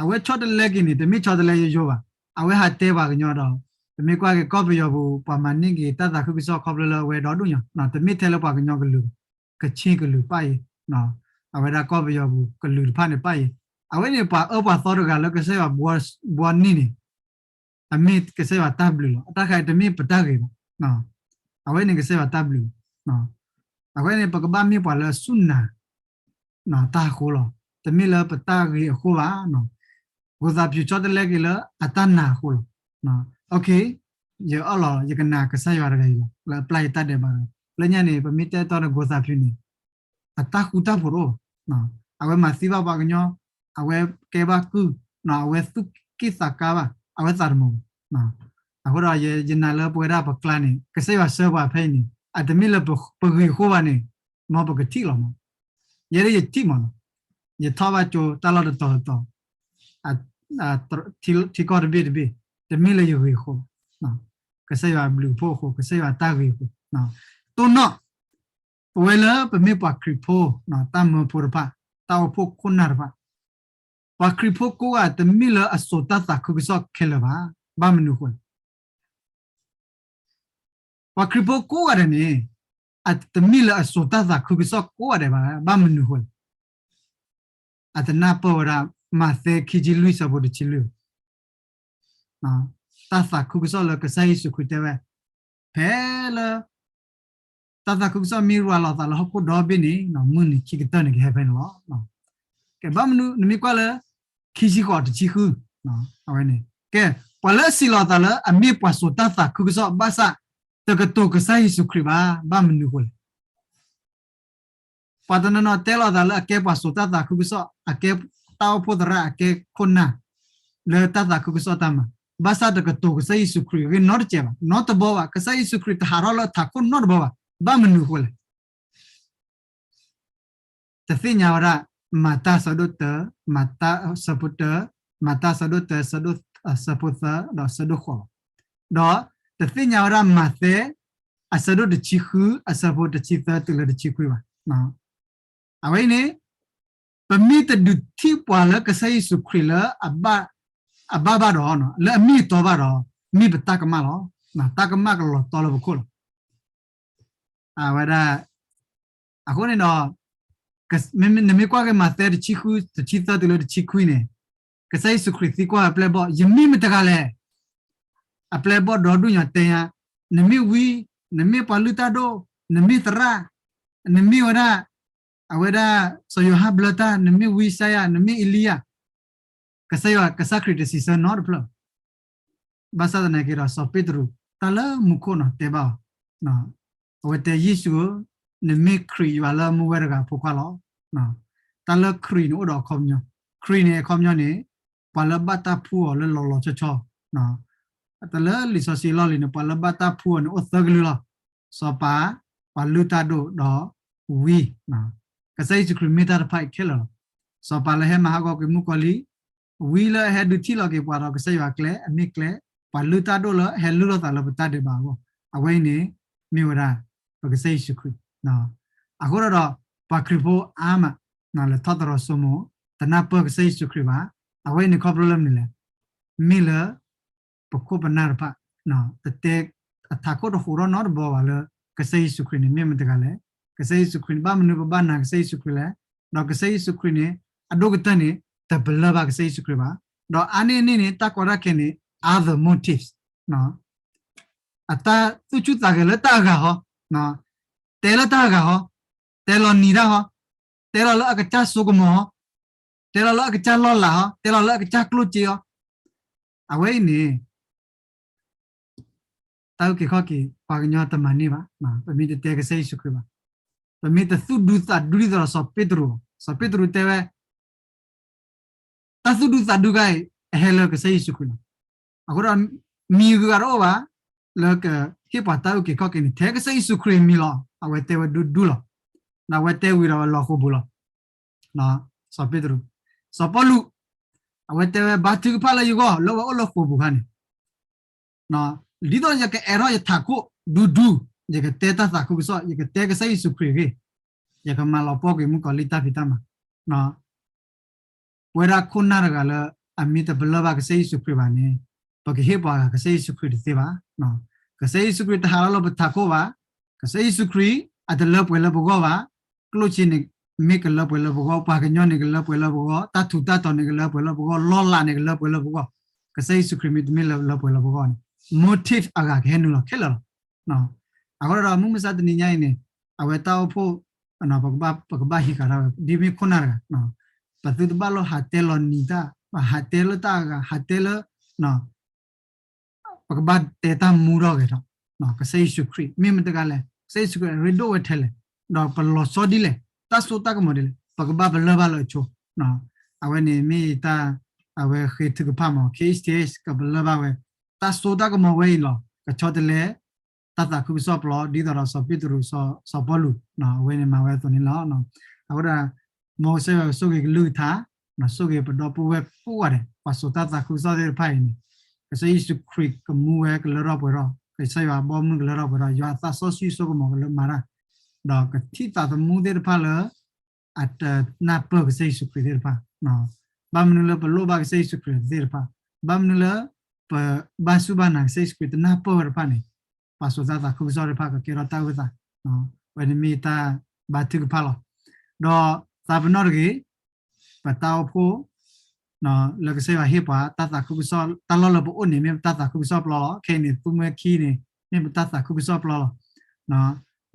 အဝဲဆီတလဲက့ၤန့ၣ် တမ့ၢ်ဆီတလဲယိယိဘၣ်, အဝဲဟးတဲပှၤကညီဒီး ပမ့ၢ်ကွၢ်က့ၤကီၢ်ပယီၤပူၤ ပှၤမၤန့ၢ်က့ၤတၢ်သးခုကစီၣ်ခီဖျိလၢအဝဲဒီဒူၣ်ညါ, တမ့ၢ်ထဲလၢပှၤကညီကလုာ်, ကခ့ၣ်ကလုာ်ပၣ်အံၤ, အဝဲဒၣ်ကီၢ်ပယီၤပူၤကလုာ်တဖၣ်န့ၣ်ပၣ်အံၤ, အဝဲန့ၣ်ပှၤအၢပှၤသီတဂၤလၢကစၢ်ယွၤဘှီန့ၢ်န့ၣ် အမ့ၢ်ကစၢ်ယွၤတၢ်ဘျုးလီၤ. အတၢ်ခါအံၤတမ့ၢ်ပတၢ်ဂ့ၤဘၣ်, အဝဲန့ၣ်ကစၢ်ယွၤတၢ်ဘျုးလီၤ. အဝဲန့ၣ် ပကဘၣ်မ့ၢ်ပှၤလၢအစူၢ်နာ် တၢ်အဃိလီၤ. တမ့ၢ်လၢပတၢ်ဂ့ၤအဃိဘၣ်. ကိၢ်သၣ်ဖၠူၣ်ဆီတလဲက့ၤလၢအတၢ်နာ်အဃိလီၤ. ယအၢၣ်လီၤ ယကနာ်ကစၢ်ယွၤတဂၤအံၤလီၤ လၢအပျၢ်ယတၢ်ဒဲးဘးတဂၤ. လၢညါန့ၣ် ပမ့ၢ်တဲတီဒီးကိၢ်သၣ်ဖၠူၣ်န့ၣ် အတၢ်ဃူတၢ်ဖိးတအိၣ်ဘၣ်. အဝဲမၤသံဘၣ်ပှၤကညီ, အဝဲကဲဘၣ်ကုၢ်, အဝဲသူၣ်က့ၣ်သးကါဘၣ်, အဝဲသးတမုာ်ဘၣ်. အဃိဒီးယနာ်လၢပဝဲဒၣ်ပကျါန့ၣ် ကစၢ်ယွၤဆှၢပှၤဖဲအံၤန့ၣ် အတမ့ၢ်လၢပဂ့ၤအဃိဘၣ်န့ၣ်, မ်ပကထံၣ်လီၤမး. ယဲဒၣ်ယထံၣ်မးလီၤ. ယထီၣ်ဘၣ်ကၠိတၢ်လီၢ်တတီၤတတီၤ, ထံကီၢ်တဘ့ၣ်တဘ့ၣ်, တမ့ၢ်လၢယဂ့ၤအဃိဘၣ်. ကစၢ်ယွၤအဘျုးအဖှိၣ်အဃိ, ကစၢ်ယွၤတၢ်ဂ့ၤအဃိ, တိၢ်နီၣ် ပဝဲလၢပမ့ၢ်ပှၤခရံာ်ဖိ, တၢ်မၢဖိတဖၣ်, တၢ်အိၣ်ဖှိၣ်ခိၣ်နၢ်တဖၣ်, ပှၤခရံာ်ဖိကိးဂၤတမ့ၢ်လၢအစိာ်တၢ်သးခုကစီၣ်ခဲလၢာ်ဘၣ်. ဘၣ်မနုၤအဃိလဲၣ်. ပှၤခရံာ်ဖိကိးဂၤဒဲးန့ၣ် အတမ့ၢ်လၢအစိာ်တၢ်သးခုကစီၣ်ကိးဂၤဒဲးဘၣ်. ဘၣ်မနုၤအဃိလဲၣ်. အတနၢ်ပၢၢ်ဝဲဒၣ် မးသဲခံဆံလွံၢ်ဆၢဖိတဆံလွံၢ် တၢ်သးခုကစီၣ်လၢကစၢ်ယ့ၣ်ၡူးခရံာ်တဲဝဲ, ဖဲလၢ တၢ်သးခုကစီၣ်မ့ၢ်ရၤလီၤသးလၢဟီၣ်ခိၣ်ဒီဘ့ၣ်န့ၣ် မုၢ်နံၤခံကတၢၢ်န့ၣ်ကဟဲဖဲန့ၣ်လီၤ. ကဲ ဘၣ်မနုၤ နမ့ၢ်ကွၢ်လၢ ခံဆံဃိးတဆံဃု, အဝဲန့ၣ် ကဲ ပှၤလၢအစံးလီၤသးလၢအမ့ၢ်ပှၤစိာ်တၢ်သးခုကစီၣ်ဘၣ်ဆၣ် တကတိၤကစၢ်ယ့ၣ်ၡူးခရံာ်ဘၣ်. ဘၣ်မနုၤအဃိလဲၣ်. ပှၤတနီၤနီၤတဲလီၤသးလၢအကဲပှၤစိာ်တၢ်သးခုကစီၣ်, အကဲတၢ်အိၣ်ဖှိၣ်သရၣ်, အကဲခိၣ်နၢ် လၢတၢ်သးခုကစီၣ်တၢ်မၤ, ဘၣ်ဆၣ်တကတိၤကစၢ်ယ့ၣ်ၡူးခရံာ်အဂ့ၢ်နီတစဲးဘၣ်, နီတဘီဘၣ်. ကစၢ်ယ့ၣ်ၡူးခရံာ်တဟးထီၣ်လၢထးခိၣ်နီတဘီဘၣ်. ဘၣ်မနုၤအဃိလဲၣ်. တသ့ၣ်ညါဝဲဒၣ် မၤတၢ်ဆၢဒိၣ်တၢ, မၤတၢ်ဆၢဖိတၢ, မၤတၢ်ဆၢဒိၣ်တၢ, ဆၢဒိၣ်, ဆၢဖိသၢ, ဒီးဆၢဒိၣ်ဃိးလီၤ. ဒီးတသ့ၣ်ညါဝဲဒၣ်မးသဲ အဆၢဒိၣ်တဆံဃု အဆၢဖိတဆံသၢတုၤလၢတဆံခွံဘၣ်. အဝဲအံၤန့ၣ် ပမ့ၢ်တဒုးထံၣ်ပှၤလၢကစၢ်ယ့ၣ်ၡူးခရံာ်လၢ အဘၣ်ဘၣ်ဒီး လၢအမ့ၢ်အတီဘၣ်ဒီး မ့ၢ်ပတၢ်ကမၣ်လီၤ. တၢ်ကမၣ်ကလီၤတီလၢပခိၣ်လီၤ. အဝဲဒၣ် အဃိန့ၣ်ဒီး နမ့ၢ်ကွၢ်က့ၤမးသဲတဆံဃု တဆံသၢတုၤလၢတဆံခွံန့ၣ် ကစၢ်ယ့ၣ်ၡူးခရံာ်သံကွၢ်အပျဲၢ်ဘီၣ် ယမ့ၢ်မတဂၤလဲၣ်. အပျဲၢ်ဘီၣ်ဒီဒူၣ်ညါတဲညါ နမ့ၢ်ဝံ နမ့ၢ်ပှၤလုၢ်တၢ်ဒိၣ် နမ့ၢ်သရၣ် နမ့ၢ်ဝဲဒၣ် အဝဲဒၣ် စီၤယိၤဟၣ်ဘျၢတၢ် နမ့ၢ်ဝံယၡါယၤ နမ့ၢ်အ့လံယၤ ကစၢ်ယွၤ ကစၢ်ခရံာ်တစံးဆၢနီတဖျၢၣ် ဘၣ်ဆၣ်သနာ်က့ဒီး စီၤပ့းတရူး တၢ်လၢမူခိၣ်နီၤတဲဘၣ်အီၤ, အဝဲတဲယ့ၣ်ၡူးဧၢ, နမ့ၢ်ခရံာ်ယွၤလၢမူဝဲတဂၤအဖိခွါလီၤ. တၢ်လၢခရံာ်န့ၣ်အိၣ်ဒီးအခီပညီ, ခရံာ်န့ၣ်အခီပညီန့ၣ် ပှၤလၢဘၣ်တၢ်ဖှူအီၤလၢလီၤလီၤဆီဆီ, တၢ်လၢလံာ်စီဆှံအလီၢ်လံၤန့ၣ် ပှၤလၢဘၣ်တၢ်ဖှူအီၤန့ၣ် အိၣ်သၢကလုာ်လီၤ. စီၤပၤ, ပှၤလုၢ်တၢ်ဒိၣ်ဒီးဝံ, ကစၢ်ယ့ၣ်ၡူးခရံာ်မ့ၢ်တၢ်တဖၣ်အံၤခဲလၢာ်လီၤ. စီၤပၤလၢဟဲမၤဟးဂီၤကွံာ်မုၣ်ကီၤလံၢ်, ဝံလၢအဟဲဒုးထံၣ်လီၤက့ၤပှၤဒီးကစၢ်ယွၤအကျဲ အမ့ၢ်ကျဲ, ပှၤလုၢ်တၢ်ဒိၣ်လၢအဟဲလုၢ်လိာ်သးလၢပတၢ်ဒဲးဘးအဂီၢ်, အဝဲအံၤန့ၣ် မ့ၢ်ဝဲဒၣ် ပကစၢ်ယ့ၣ်ၡူးခရံာ်. အဃိဒီး ပှၤခရံာ်ဖိအါမး လဲၤထီၣ်သရိာ်စိမိၤ တနၢ်ပၢၢ်ကစၢ်ယ့ၣ်ၡူးခရံာ်ဘၣ်. အဝဲအံၤန့ၣ်ခီဖျိလၢမနုၤလဲၣ်, မ့ၢ်လၢ ပခိၣ်ပနၢ်တဖၣ်, တတဲ အထးခိၣ်တဟူးထီၣ်နီတဘီဘၣ်လၢ ကစၢ်ယ့ၣ်ၡူးခရံာ်န့ၣ် မ့ၢ်မတဂၤလဲၣ်. ကစၢ်ယ့ၣ်ၡူးခရံာ်န့ၣ် ဘၣ်မနုၤပဘၣ်နာ်ကစၢ်ယ့ၣ်ၡူးခရံာ်လဲၣ်. ဒီးကစၢ်ယ့ၣ်ၡူးခရံာ်န့ၣ် အဒိၣ်ကတၢၢ်န့ၣ် တပလၢၢ်ဘၣ်ကစၢ်ယ့ၣ်ၡူးခရံာ်ဘၣ်. ဒီးအါန့ၢ်န့ၢ်န့ၣ် တၢ်ကီတၢ်ခဲန့ၣ် other motives, အတၢ်သူၣ်ဆူၣ်သးဂဲၤလၢတၢ်အဂၤဟီ, တဲလၢတၢ်အဂၤဟီ, တဲလီၤနံၤတၢ်ဟီ, တဲလီၤလၢအကစၢ်စိကမီၤဟီ, တဲလီၤလၢအကစၢ်လီၢ်လၤဟီ, တဲလီၤလၢအကစၢ်ကျိၣ်စ့ဟီ, အဝဲအံၤန့ၣ် တၢ်အုၣ်က့ၤခီၣ်က့ၤ ပှၤကညီတမၤန့ၢ်ဘၣ်. ပမ့ၢ်တတဲကစၢ်ယ့ၣ်ၡူးခရံာ်ဘၣ်, ပမ့ၢ်တသူၣ်ဒူသးဒူဒ်သိးဒီးစီၤပ့းတရူး, စီၤပ့းတရူးတဲဝဲ တၢ်သူၣ်ဒူသးဒူခါအံၤ အဟဲလၢကစၢ်ယ့ၣ်ၡူးခရံာ်လီၤ. အဃိဒီး မံၤဂုၤဂၤတအိၣ်ဘၣ် လၢကဟ့ၣ်ပှၤတၢ်အုၣ်က့ၤခီၣ်က့ၤန့ၣ် ထဲကစၢ်ယ့ၣ်ၡူးခရံာ်အမံၤလီၤ. အဝဲတဲဝဲဒူဒူလီၤ. ဒီးအဝဲတဲဝံၤဒီးအဝဲလီၤဃိာ်ပူၤလီၤ. စီၤပ့းတရူး, စီၤပီလူး, အဝဲတဲဝဲဘါထုကဖၣ်လၢယဂီၢ် လၢဝဲအိၣ်လၢဃိာ်ပူၤခါန့ၣ် ဒ်သိးယကအဲၣ်ထီၣ်ယထးခိၣ်ဒူဒူ, ယကတဲတၢ်သးခုကစီၣ်, ယကတဲကစၢ်ယ့ၣ်ၡူးခရံာ်အဂ့ၢ်, ယကမၤလီၤပှီၢ်ကွံာ်မုၣ်ကီၤလံၢ်တၢ်ဖံးတၢ်မၤ, ပဝဲဒၣ်ခိၣ်နၢ်တဂၤလၢ အမ့ၢ်တပလၢၢ်ဘၣ်ကစၢ်ယ့ၣ်ၡူးခရံာ်ဘၣ်န့ၣ် ပကဟ့ၣ်ပှၤဂၤကစၢ်ယ့ၣ်ၡူးခရံာ်တသ့ဘၣ်. ကစၢ်ယ့ၣ်ၡူးခရံာ်တဟးထီၣ်လၢပထးခိၣ်ဘၣ်. ကစၢ်ယ့ၣ်ၡူးခရံာ် အတလၢပှဲၤလၢပဂီၢ်ဘၣ်. ကျိၣ်စ့န့ၣ် မ့ၢ်ကလၢပှဲၤလၢပဂီၢ်, ပှၤကညီန့ၣ်ကလၢပှဲၤလၢပဂီၢ်, တၢ်ထူးတၢ်တီၤန့ၣ်ကလၢပှဲၤလၢပဂီၢ်, လီၢ်လၤန့ၣ်ကလၢပှဲၤလၢပဂီၢ်, ကစၢ်ယ့ၣ်ၡူးခရံာ်မ့တမ့ၢ်လၢပှဲၤလၢပဂီၢ်န့ၣ် motive အဂၤကဟဲနုာ်လီၤခဲလၢာ်လီၤ. အဃိဒီးမုၢ်မဆါတနံၤညါအံၤန့ၣ် အဝဲတၢ်အိၣ်ဖှိၣ် ပကဘၣ်ဟံးဃာ်ဒၣ်ဝဲ ဒ်မ့ၢ်ခိၣ်နၢ်တဂၤ, ပသုတဘၣ်လီၤဟးတဲလီၤနံၤတၢ်, ပဟးတဲလၢတၢ်အဂၤ, ဟးတဲလၢ ပကဘၣ်တဲတၢ်မူထီၣ်ဂဲၤထီၣ်, ကစၢ်ယ့ၣ်ၡူးခရံာ် မ့ၢ်မတဂၤလဲၣ်, ကစၢ်ယ့ၣ်ၡူးခရံာ်အရ့ဒိၣ်ဝဲထဲလဲၣ်, ဒီးပလီၤဆီဒ်လဲၣ်, တၢ်စိတၢ်ကမီၤဒ်လဲၣ်, ပကဘၣ်ပလၢၢ်ဘၣ်လၢအဆိ, အဝဲန့ၣ်မ့ၢ်ယတၢ် အဝဲဃ့ထုကဖၣ်မး KHTS ကပလၢၢ်ဘၣ်ဝဲ တၢ်စိတၢ်ကမီၤဝဲအံၤလီၤ. ကဆီတလဲ တၢ်သးခုကစီၣ်ပျီ ဒ်သိးဒီးစီၤပ့းတရူး စီၤပီလူး အဝဲန့ၣ်မၤဝဲအသိးန့ၣ်လီၤ. အဃိဒီး မ်ကစၢ်ယွၤကဆိၣ်ဂ့ၤကလုၢ်ကထါ, ဆိၣ်ဂ့ၤပဒီပုၢ်ဝဲၢ်ကိးဂၤဒဲး ပှၤစိာ်တၢ်သးခုကစီၣ်သ့ၣ်တဖၣ်အံၤန့ၣ် ကစၢ်ယ့ၣ်ၡူးခရံာ်ကမူဝဲကလၢထီၣ်ပှဲၤထီၣ်, ကစၢ်ယွၤအဘီအမုၢ်ကလၢထီၣ်ပှဲၤထီၣ်, ယွၤအသးစီဆှံစိကမီၤကလၢမၤတၢ်, ဒီးကထံၣ်သးသမူသ့ၣ်တဖၣ်လၢ အတနၢ်ပၢၢ်ကစၢ်ယ့ၣ်ၡူးခရံာ်သ့ၣ်တဖၣ်, ဘၣ်မနုၤလၢပလိၣ်ဘၣ်ကစၢ်ယ့ၣ်ၡူးခရံာ်သ့ၣ်တဖၣ်, ဘၣ်မနုၤလၢ ပဘၣ်စူၢ်ဘၣ်နာ်ကစၢ်ယ့ၣ်ၡူးခရံာ်တနၢ်ပၢၢ်ဝဲတဖၣ်န့ၣ် ပှၤစိာ်တၢ်သးခုကစီၣ်သ့ၣ်တဖၣ်ကကဲထီၣ်တၢ်အုၣ်သး, ဝဲန့ၣ်မ့ၢ်တၢ်ဘါထုကဖၣ်လီၤ. ဒီးသးပ့ၤနီၣ်တဂ့ၤ ပတၢ်အိၣ်ဖှိၣ် လၢကစၢ်ယွၤဟ့ၣ်ပှၤ တၢ်သးခုကစီၣ် တၢ်လီၢ်လၢပအိၣ်န့ၣ် မ့ၢ်ပတၢ်သးခုကစီၣ်ပျီလီၤ. ခဲအံၤန့ၣ် သူမှဲခံန့ၣ် မ့ၢ်ပတၢ်သးခုကစီၣ်ပျီလီၤ.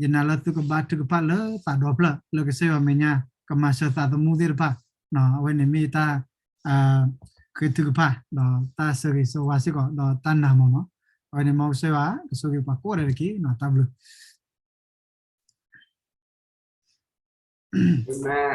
ယနာ်လၢသုကဘါထုကဖၣ်လၢသးဒီဖျၢၣ် လၢကစၢ်ယွၤမဲာ်ညါ ကမၤစၢၤသးသမူသ့ၣ်တဖၣ်, အဝဲန့ၣ်မ့ၢ်တၢ် ဃ့ထုကဖၣ် ဒီးတၢ်ဆၢဂ့ၤဆၢဝါစ့ၢ်ကီး ဒီးတၢ်နာ်မးနီၤ. အဝဲန့ၣ်မ်ကစၢ်ယွၤ ကဆိၣ်ဂ့ၤပှၤကိးဂၤဒဲးတက့ၢ်. တၢ်ဘျုး.